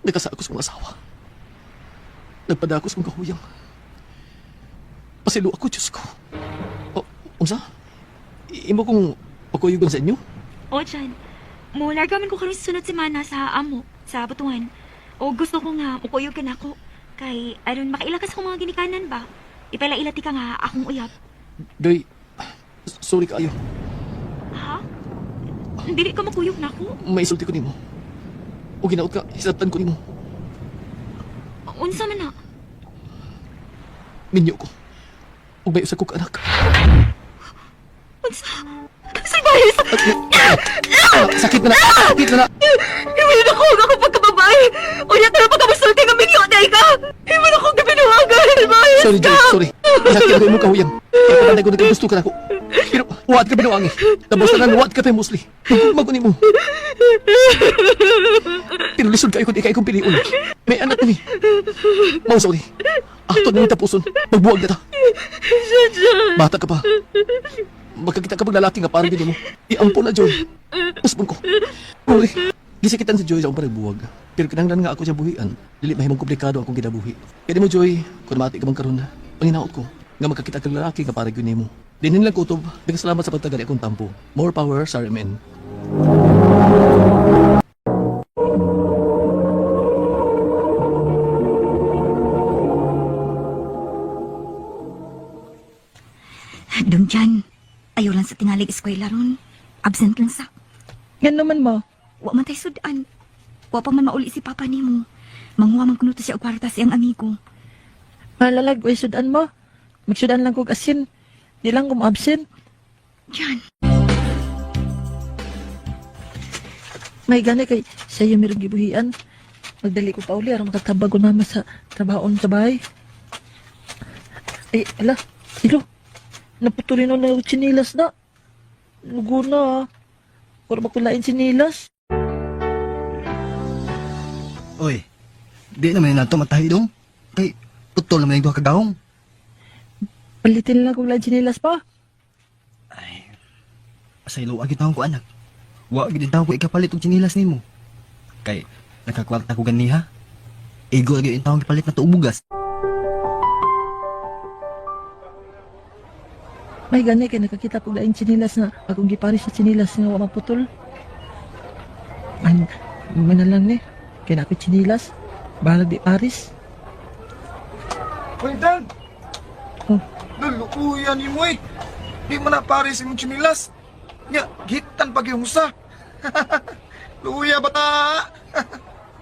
Nagkasakos kong asawa. Nagpadakos kong kahuyang. Pasilo ako, Diyos ko. O, unsa? Imo kong pakuyugan sa inyo? O, dyan. Mularga man ko karon sa sunod semana sa amo, sa Butuan. O gusto ko nga, mukuyog ka na ako. Kay, aron makaila ka sa akong mga ginikanan ba? Ipalaila ti ka nga akong uyab. Doy, sorry kaayo. Ha? Dili ka makuyog na ako. May isulti ko nimo. O ginaot ka, hisabtan ko nimo. Unsa man na? Minyo ko. Ug may usa ko ka anak. Unsa? Salbahe! Ah, sakit na na! Sakit na na! Hiwala na ko ang akong pagkababae! Unya ka na pagkamusulti nga minyo na ka! Hiwala ko. Sorry, Joy, sorry. Sakit ko imong kahuyang. Kaya pabanday ko nagkagusto ka nako. Pero waat ka binuangi. Tapos na waat ka pa mostly. Nagugma ko nimo. Pero lisod kayo kung ikay kong piliun. May anak na ni. Mau sorry. Ato na tapuson. Magbuwag na ta. Bata ka pa. Magkakita ka pag lalaki nga parang din mo. Iampo na, Joy. Usbon ko. Sorry. Gisakitan si Joy sa akong paragbuwag. Pero kinahanglan nga ako siya buhian. Dili mahimong komplikado akong kinabuhi. Kaya mo, Joy, kung mati ka man karon, panginaot ko nga magkakita kag lalaki nga para gyud nimo. Dinhin lang kutob. Daghang salamat sa pagtagali akong tampo. More power sa RMN. Dong Jan, ayaw lang sa tingalig eskwela ron. Absent lang sa. Yan naman ma. Wa man tay sudan. Wa pa man mauli si papa nimo. Manguha man kuno to siya og kwarta sa iyang amigo. Malalag, oy sudan mo. Magsudan lang kog asin. Di lang kung absent. Jan, May gani kay siya merong gibuhian. Magdali ko pa uli aron makatabag ko mama sa trabaon sa bahay. Ay, ala, ilo. Naputulin na na yung tsinilas na. Lugo na ah. Wala makulain tsinilas. Oy, di naman na ito matahi dong. Kay, putol naman yung duha ka gahong. Palitin lang kung lain tsinilas pa. Pasaylo agad taon ko anak. Wa gid taon ko ikapalit og tsinilas nimo. Kay, nakakwarta ko ganiha. Igo gyud taon gipalit na to og bugas. May gani kay nakakita ko lain tsinilas na akong giparis sa tsinilas nga wa maputol. An man lang ni kay na ako'y tsinilas. Bahalag di paris. Hoy, Dan! Oh. Lulukuyan ni mo eh! Di mo na pare si mong chinilas. Nya, gitan pag yung usa. Luya ba ta?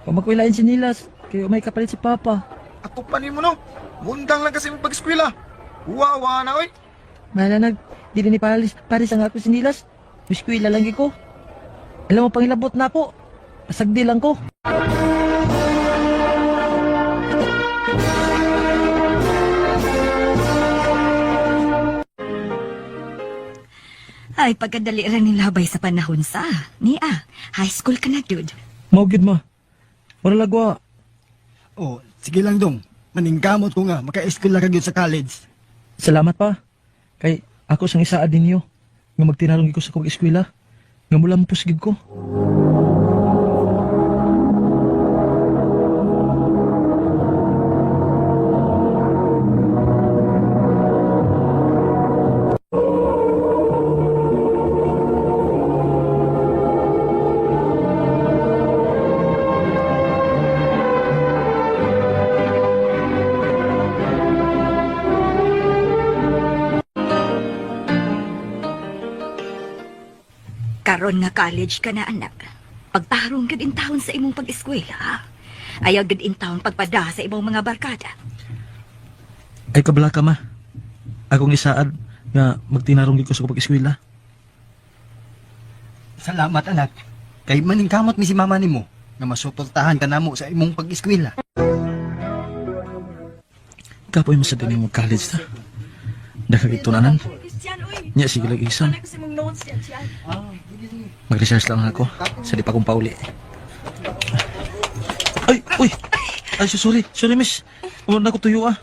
Wa makoy lain tsinilas kay may kapalit si Papa. Ato pa ni mo no. Mundang lang kasi mong pag-eskwela. Wawa na oy. Malanag dili ni paris paris ang ako tsinilas. Biskwila lang ko. Alam mo pangilabot na ako. Pasagdi lang ko. ay pagkadali ra ni labay sa panahon sa. Niya, high school ka na gyud. Mao gyud ma. Wala lagwa. Oh, sige lang dong. Maningkamot ko nga, maka-eskwela ka gyud sa college. Salamat pa. Kay ako sang isaad ninyo nga magtinarong ko sa kong eskwela. Nga mulampos gid ko. Karon nga college ka na anak. Pagtarong gud in taon sa imong pag-eskwela. ha? Ayaw gud in taon pagpada sa imong mga barkada. Ay kabla ka ma. Akong isaad nga magtinarong gid ko sa akong pag-eskwela. Salamat anak. Kay maningkamot mi si mama nimo nga masuportahan ka namo sa imong pag-eskwela. Kapoy mo sa din mo college ta. Dakagitunanan. Nya sige lang exam. Mag-research lang ako sa di pa kong pauli. Ay, uy. Ay, so sorry. Sorry, miss. Wala na ko tuyo ah.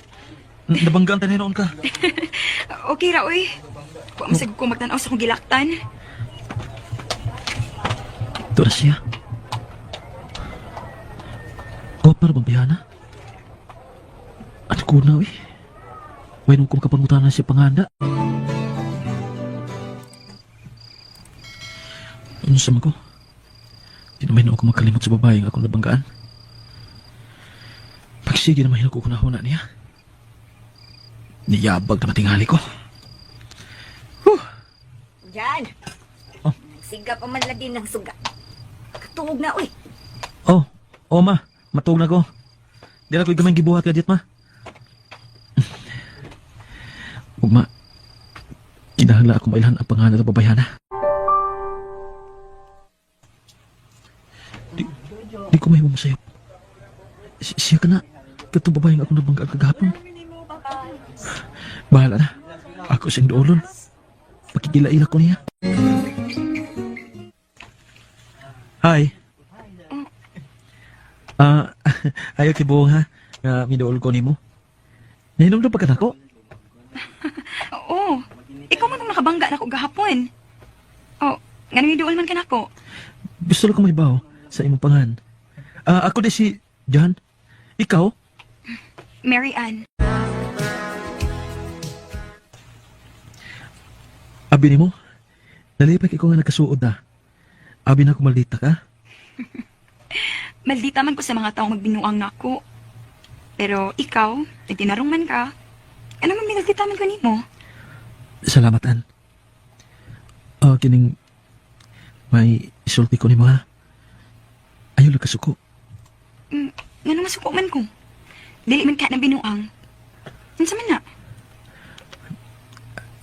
Nabanggaan tayo noon ka. Okay ra oy. Wa man sad ko magtan-aw sa akong gilaktan. Ito na siya. Oh, para bang bihana? Ano ko na, eh? Way nung kumakapangutan na siya panganda. Ano sa ko? Di naman ako makalimot sa babae nga akong nabanggaan. Pagsige naman ko kunahuna niya. Niyabag na matingali ko. Jan. Oh. Siga pa man lagi ng suga. Katuog na oy. Oh, oh ma, matuog na ko. Di na ko'y gamay gibuhat ka dit ma. Ug ma, kinahanglan ako mailhan ang pangalan sa babayhana. Di, di ko mahimo masayop. Siya ka na. Katong babae nga akong nabanggaan kagahapon. Bahala na. Ako siyang duolon. Pakikilaila ko niya. Hi. Ah, ayo kay buong ha. Nga miduol ko nimo. Nahinom pa ka nako? Oo. Ikaw man ang nakabangga na ko gahapon. Oh, nganong iduol man ka nako. Gusto lang ko mahibaw sa imong pangan. Ah, ako di si John. Ikaw? Mary Ann. Abi nimo? Nalipay kay ko nga nagkasuod na. Abi na ko maldita ka. Maldita man ko sa mga taong magbinuang nako. Pero ikaw, nagtinarong man ka. Ano man minaldita man ko nimo? Salamat, An. Ah, kining may isulti ko nimo ha. Ayaw lang kasuko. Nganong masuko man ko? Dili man ka na binuang. Unsa man na?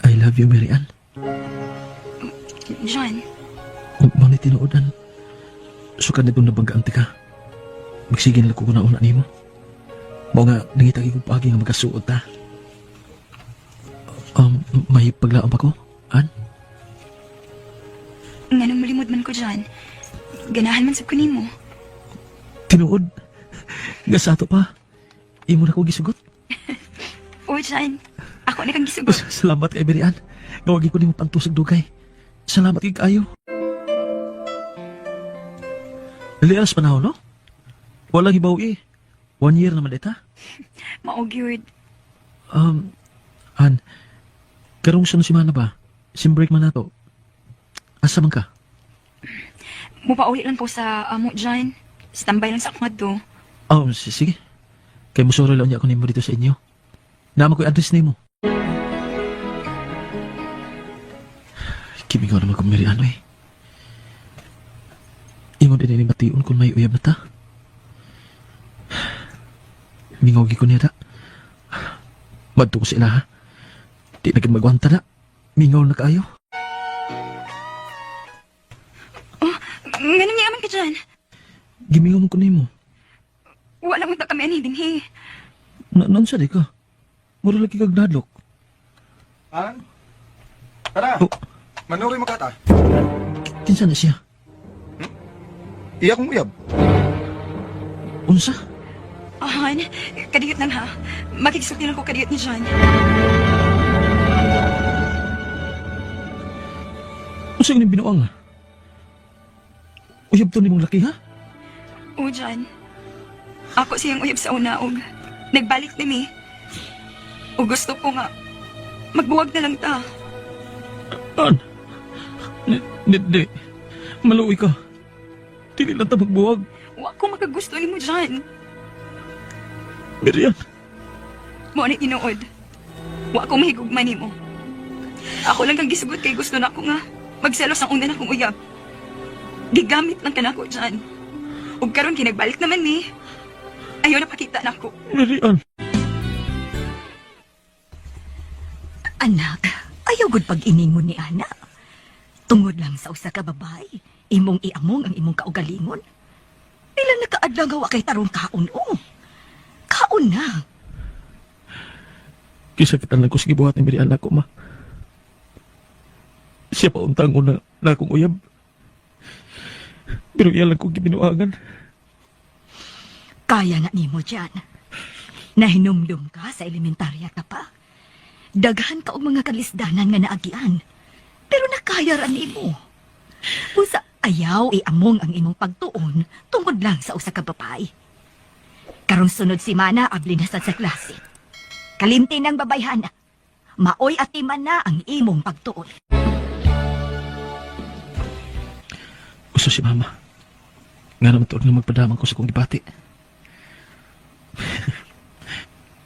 I love you, Mary Ann. John, Kung mao ni tinuod, An. Sukad na itong nabanggaan ka. Magsige na lang ko na una nimo. Mao nga, nangita kong paagi nga magkasuod ta. May paglaom pa ko, An? nganong malimod man ko John. Ganahan man sab ko nimo. Tinuod. Nga sa ato pa. Imo na ko gisugot. O John, ako na kang gisugot. Salamat kay Mary Ann. Nga wagi ko nimo pantusag dugay. Salamat kay kaayo. Dali alas panahon, no? Walang hibaw eh. 1 year naman ita. Mao gyud. An, karong sunod semana ba? Sim break man nato. Asa man ka? Mupauli lang ko sa amo John. Standby lang sa akong adto. Oh, sige. Kay musuro lang niya ako nimo dito sa inyo. Naman ko'y address nimo. Kimingaw naman kung Mary Ann, eh. Imo din ni bation kung may uyab na ta. Mingaw gi ko niya da. Madto ko sila ha. Di na gid magwanta na. Mingaw na kaayo. Nganong yaman ka John? Gimingaw man ko nimo. Wala mo ta kami ani dinhi. Na naunsa di ka? Mura lagi kag nadlok. An? Tara. Oh. Manuri mo kata. Kinsa na siya? Iya kong uyab. Unsa? Ahan, kadiyot lang ha. Makigsulti lang ko kadiyot ni John. Unsa yung binuang ha? Uyab to nimong laki ha? O John, ako siyang uyab sa una og nagbalik ni mi. O gusto ko nga magbuwag na lang ta. An? Di, di. Maluoy ka. Dili lang ta magbuwag. Wa ko makagusto nimo John. Miriam. Mo ni tinuod. Wa ko mahigugma nimo. Ako lang kang gisugot kay gusto nako nga magselos ang una na kong uyab. Gigamit lang kanako John. Ug karon kinagbalik naman ni. Ayaw na pakita nako. Miriam. Anak, ayaw gud pag-iningon ni ana. Tungod lang sa usa ka babae, imong iamong ang imong kaugalingon. Pila na kaadlaw nga wa kay tarong kaon o. Kaon na. Kisakitan lang ko sa gibuhat ni Miriam nako, ma. Siya pa untang una na akong uyab. Pero iya lang kong gibinuangan. Kaya na nimo diyan. Nahinumdum ka sa elementarya ka pa. Daghan ka og mga kalisdanan nga naagian. Pero nakaya ra nimo. Usa ayaw iamong ang imong pagtuon tungod lang sa usa ka babae. Karong sunod semana abli na sad sa klase. Kalimti ng babayhana. Maoy atiman na ang imong pagtuon. Gusto si mama. Nga naman tuod nga magpadamang ko sa kong gibati.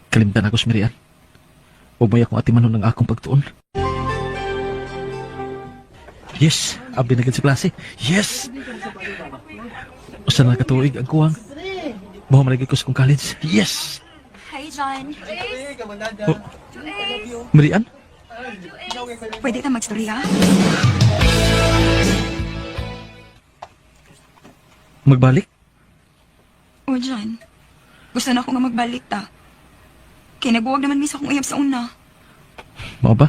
Kalimtan ako si Miriam. Huwag mo akong atimanon ng akong pagtuon. Yes! Abi na gid sa klase. Yes! Usa na katuig ang kuwang. Mahu man ko sa kong college. Yes! Hi John. Oh. Miriam? Pwede ta magstorya? Magbalik? O John, gusto na ako nga magbalik ta. Kay nagbuwag naman mi sa akong uyab sa una. Mao ba?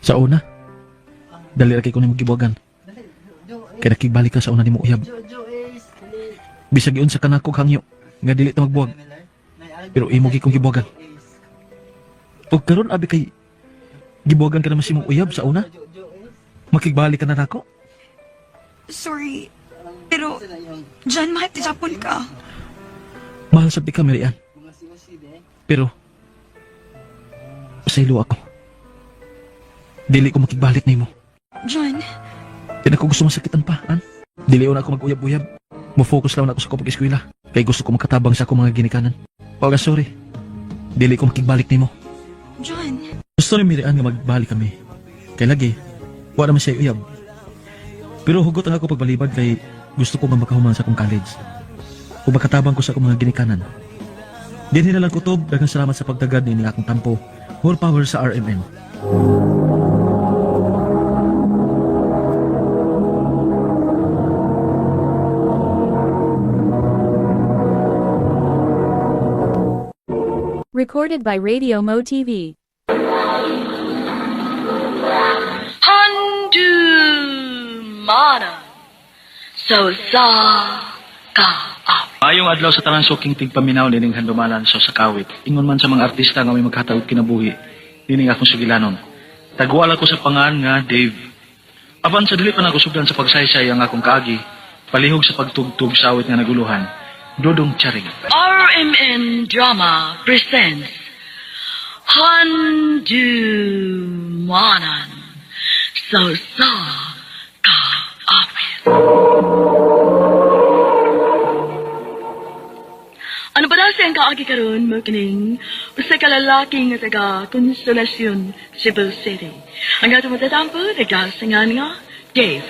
Sa una, dali ra kay ko nimo gibuwagan. Kay nakigbalik ka sa una nimo uyab. Bisag giunsa ka nako hangyo nga dili ta magbuwag. Pero imo gi kong gibuwagan. Og karon abi kay gibuwagan ka naman sa imong uyab sa una. Makigbalik ka na nako. Sorry. Pero, John, mahal ti Japon ka. Mahal sa ka, Marian. Pero, pasaylo ako. Dili ko makigbalik na imo. John, Di na ko gusto masakitan pa, an? Dili na ako mag-uyab-uyab. Mo-focus lang na ako sa ko pag-eskwela. Kay gusto ko makatabang sa akong mga ginikanan. Paga sorry. Dili ko makigbalik nimo. John. Gusto ni Mirian nga magbalik kami. Kay lagi, wa naman siya uyab. Pero hugot ang ako pagbalibad kay gusto ko nga makahuman sa akong college. Ug makatabang ko sa akong mga ginikanan. Dinhi na lang kutob, daghang salamat sa pagtagad nining akong tampo. More power sa RMN. Recorded by Radio Mo TV. Handumana so sa ka. Maayong adlaw sa tanan suking tigpaminaw nining handumanan sa sakawit. Ingon man sa mga artista nga may maghatag og kinabuhi nining akong sugilanon. Tagwala ko sa pangan nga Dave. Apan sa dili pa nagusugdan sa pagsaysay ang akong kaagi, palihog sa pagtugtog sa awit nga naguluhan. Dodong Charing. RMN Drama presents Handumanan so sa ka awit. Ano ba daw siyang kaagi karon mo kining usa ka lalaki nga taga Consolacion, Cebu City. Ang ato matatampo nagasingan nga Dave.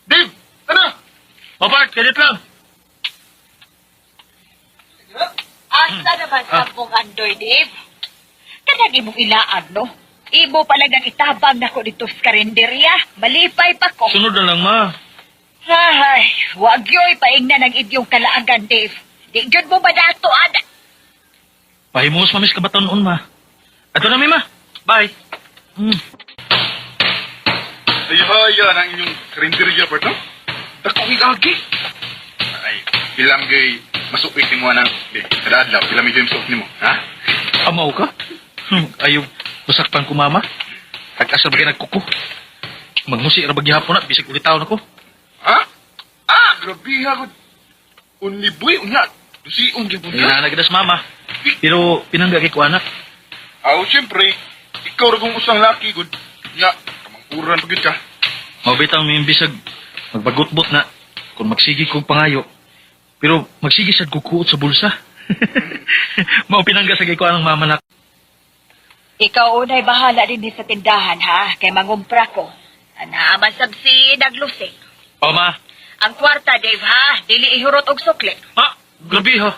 Dave! Ano? O Bart, kadit lang. Asa naman sa mong andoy, Dave? Kanang imong ilaan, no? Imo pala ng itabang nako dito sa karinderya. Malipay pa ko. Sunod na lang ma. Ay, wag yo'y paingnan ang inyong kalaagan, Dave. Di gyud mo madato, ana. Pahimuos mamis kabataan noon ma. Ato na mi ma. Bye. Ay, haya ang inyong karinderya, Bart, no? Dako kay agi. Ay, ilang gay masuit ni mo anang, eh, kada adlaw, ilang medyo masuot nimo, ha? Amaw ka? Ayaw, masaktan ko mama. Tag-asa ba nagkuko? Magmusi ra ba gihapon na, bisag ulit taon ako. Ha? Ah, grabe ha, gud. Only boy, unya. Dusiong gyud Ay, nagadas mama. Pero pinangga kay ko anak. Aw, siyempre, ikaw ra kung usang laki, gud. Nya, kamangkuran pa gyud ka. Mabitang may bisag magbagutbot na kung magsigi kog pangayo. Pero magsigi sad kog kuot sa bulsa. Mao pinangga sa kay ko anang mama na. Ikaw unay bahala din sa tindahan, ha? Kay mangumpra ko. Ana, man sabsi, naglusing. O ma, Ang kwarta, Dave, ha? Dili ihurot og sukli. ma, grabe ha.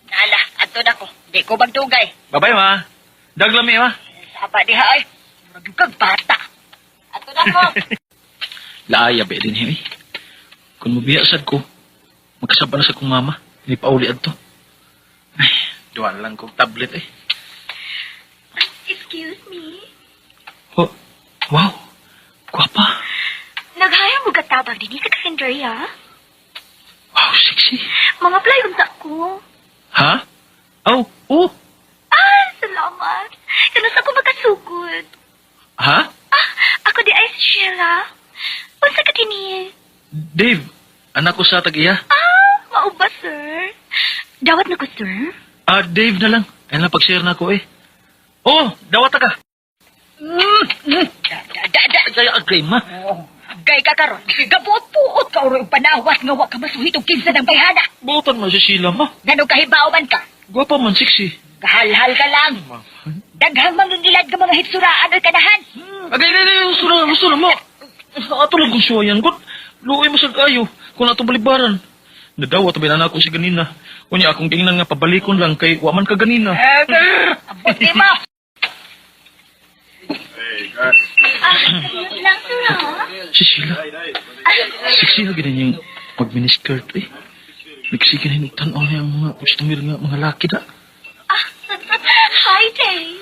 Ala, adto na ko. Di ko magdugay. Babay ma. Daglami ma. Saba diha, ay. Murag yung kag bata. Adto na ko. Laaya ba din eh. Kung mubiya sad ko, magkasaba na sa kong mama. Hindi pa uli adto. Ay, duwa na lang kong tablet eh. Excuse me. Oh, wow. Gwapa. Naghaya mo katabang din sa karinderya? Wow, sexy. Mga play unta ko. Ha? Oh, oh. Ah, salamat. Kanus ako makasugod. Ha? Ah, ako di ay si Sheila. Unsa ka dinhi? Dave, anak ko sa tag-iya. Ah, mao ba, sir? Dawat na ko, sir. Ah, Dave na lang. Ayun lang, pag-share na ako eh. Oh, dawata ka. Da, da, da, da. Ay, agay, ma. Gay ka karon. Gabuot-puot ka uro panawas nga wa ka masuhit og kinsa ng bayhana. Buotan man si Sheila, ma. Ngano kahibaw man ka? Gwapa man, sexy. Kahalhal ka lang. Daghang mangingilad ka mga hitsuraan oy kanahan. Agay, agay, agay, gusto na, gusto na, ma. Ato lang kong siya yan. Gut, luoy mo sa kayo. Kung ato balibaran. Nadawa, tabi na ako si ganina. Kunya, akong tingnan nga, pabalikon lang kay waman ka ganina. Ambot ni mo. Ah, yun lang, sir, ha? Si Sheila. Sexy ha, ganyan yung mag-miniskirt eh. Nagsige na yung tanaw niya ang mga customer nga, mga laki na. Ah, hi, Dave.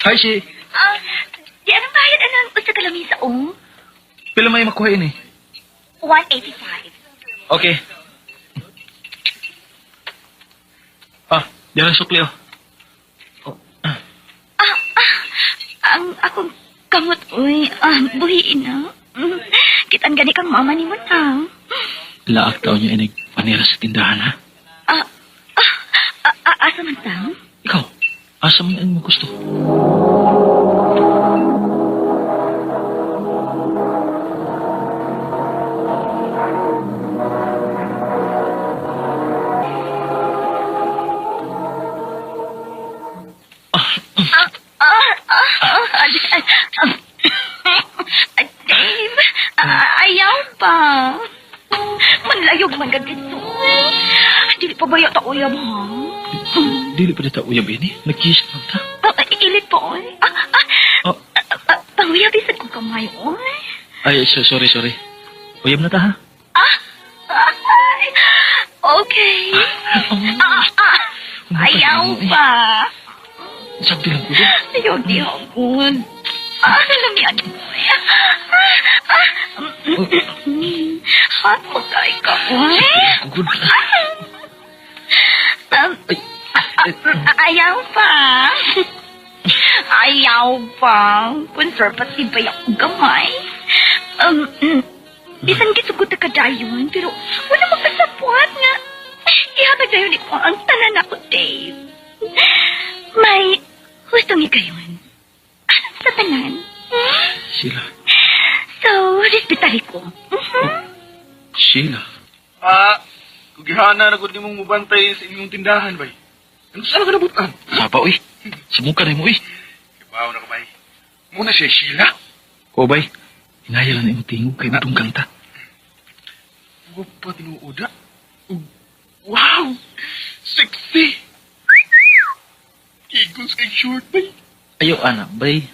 Hi, si. Ah, di anong bayad anang usa ka lamisa oh? Pila may makuha ini? 185. Okay. Ah, diyan ang sukli oh. Ang akong kamot uy, ah, buhiin na. Kitan gani kang mama ni mo na. Laak daw niya inig panira sa tindahan ha. Ah, ah, ah, ah, asa man tang? Ikaw, asa man ang gusto? Ah, ah, ah, ah, ah, ah, ah, Dave, ah, ayaw pa. Manlayog man ka dito. Dili pa ba yata uyab, ha? Dili pa dita uyab ini. Nag-kiss lang ta. Ah, ilit po, oy. Ah, ah, Oh. ah, ah, panguyab isad kong kamay, oy. Ay, so, sorry, sorry. Uyab na ta ha. Ah, ay, okay. Ah, ah, ayaw pa. Sabi lang ko doon. Ayaw di ako. Ah, lamian mo. Ah, ah, hot mo kay ka, oy. Good. Ayaw pa. Ayaw pa. Conservative ba yung gamay? Um, bisan gisugot ka dayon, pero wala makasapwat nga. Ihatag dayon ko ang tanan ako, Dave. May hustong ikayon. Sa tanan. Sheila. So, respetari ko. Sheila. Ah, kugihana na gud nimong mubantay sa inyong tindahan, bay. Ano saan ka nabutan? Sapa, uy. Sumuka na mo, uy. Ibaw na ka, bay. Muna siya, Sheila. O, bay. Hinaya lang na imong tingog kay mutungkang ta. Huwag pa tinuoda. Wow! Sexy! Igos kay short, bay. Ayaw, ana, bay.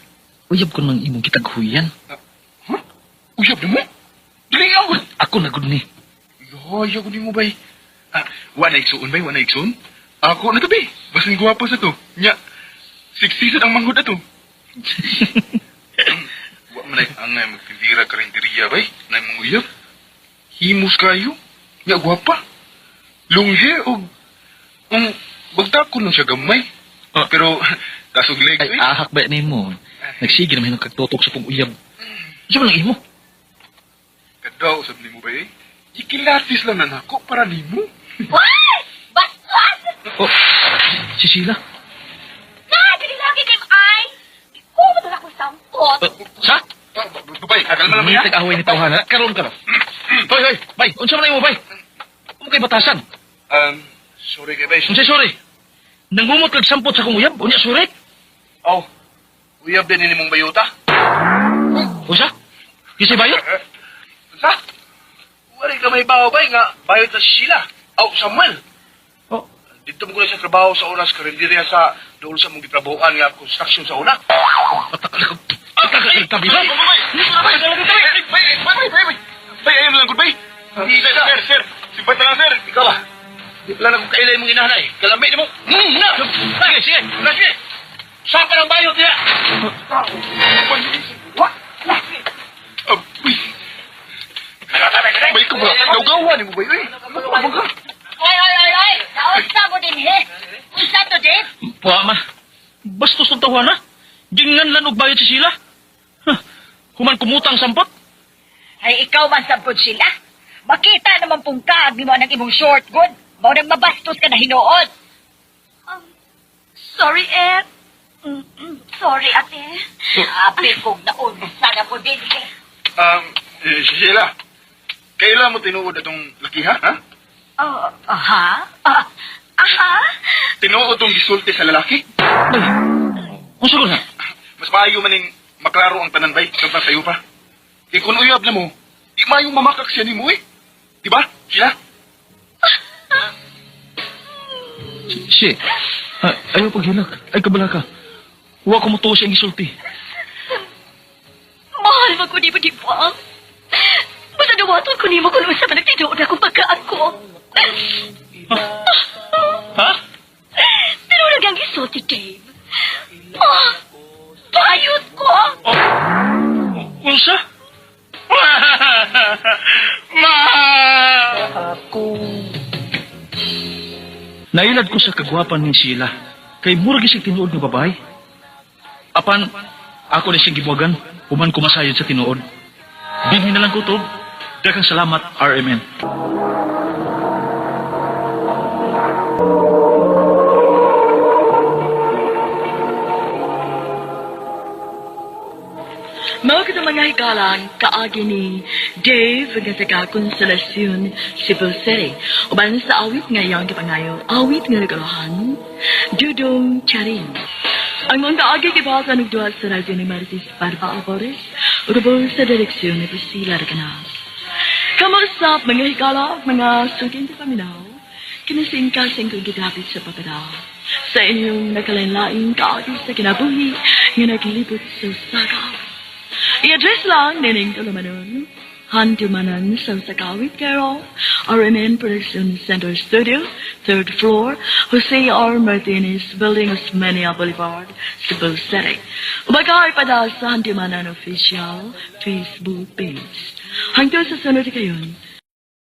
Uyab ko ng imong kitaghuyan. Uyab na mo? Dili ako! Ako na gud ni. Yoy, ako ni mo, bay. Ah, wa na igsuon, bay. Wa na igsuon. Ako na to, bay. Basin guwapo sa to. Nya, sexy sad ang manghod ato. Wa man ay angay magtindira karinteriya, bay. Na imong uyab. Himos kayo. Nya, guwapa. Long hair og... Ang bagtako lang siya gamay. Pero, tasog leg, Ay, ahak ba nimo? Nagsige naman yung kagtutok sa pong uyab. Isa man lang imo. Kadaw, sab nimo ba eh? Ikilatis lang na nako para nimo. Why? Bastos! Oh, si Sheila. Na, dili lagi kay ay. Ikaw mo na akong sampot. Sa? Bay, kakalma lang May tag-away ni tawhana. Karon ka na. Hoy, hoy, bay. Unsa man imo, bay? Ano kay batasan? Sorry kay bay. Unsay sorry? Nangumot kag sampot sa kong uyab, unya sorry. Oh, uyab din ni mong bayuta. Unsa? Kisay bayot? Sa? Wala ka may bawo bay nga bayot sa Sheila. Aw, Samuel. Oh. Dito mo ko na siya trabaho sa oras karinderya sa dool sa mong gitrabahoan nga construction sa una. Patakal tabi ba? Bay, bay, bay, bay, bay, bay. Bay, ayun lang, bay. Sir, sir, simpat na lang, sir. Ikaw ba? Wala na kong kailay mong inahanay. Kalambay na mo. Na! Sige, sige. Na, sige. Saan pa ng bayot niya? Apoy. Bay ko ba? Naugawa ni mo ba yun? Oy, oy, oy, oy! Naunsa mo din, he? Unsa to, Dave? Puha ma. Bastos ng tawhana. Gingan lang og bayot si Sheila. Huh. Human kumutang sampot. Ay, ikaw man sabod sila. Makita naman pong kaag ni mo ng imong short good. Mao nang mabastos ka na hinuod. Sorry, eh. Sorry, ate. Api kong naunsa na mo din, he. Sheila, kailan mo tinuod atong lakiha, ha? Oh, aha? Ah, aha? Tinuod tong gisulti sa lalaki? Unsa ko na? Mas maayo maning maklaro ang tanan bay kaysa sayo pa. Kay kung uyab na mo, di maayong mamakak siya nimo eh. Di ba, Sheila? Si. Ay, ayaw paghilak. Ay kabala ka. Wa ko mo siyang gisulti. Mahal mo ko di ba di ba? Basta dawaton ko nimo kung unsa man ang tinuod akong pagkaan ko. Ha? Pero lang ang gisulti, Dave. Ah, Nailad ko sa kagwapan ni Sheila. Kay mura gyud siyang tinuod nga babae. Apan, ako na siyang gibuwagan, human ko masayod sa tinuod. Dinhi na lang kutob. Daghang salamat, RMN. Mao kita mga hikalang kaagi ni Dave nga taga Consolacion, Cebu City. Uban sa awit nga iyang gipangayo, awit nga nagalahan, Dudong Charin. Ang mga kaagi gibasa og duha sa radyo ni Marites Barba Alvarez ug sa direksyon ni Priscilla Recanas. Kamusta mga hikala, mga suking paminaw, kinasingkasing kong gidapit sa papadao sa inyong nakalain-laing kaagi sa kinabuhi nga naglibot sa usa ka awit. I-address lang nining tulumanon. Handumanan sa Sakawit, Carol, RMN Production Center Studio, third floor, Jose R. Martinez Building, Osmeña Boulevard, Cebu City. Ubagay pa sa Handumanan Official Facebook page. Hangtod sa sunod kayon,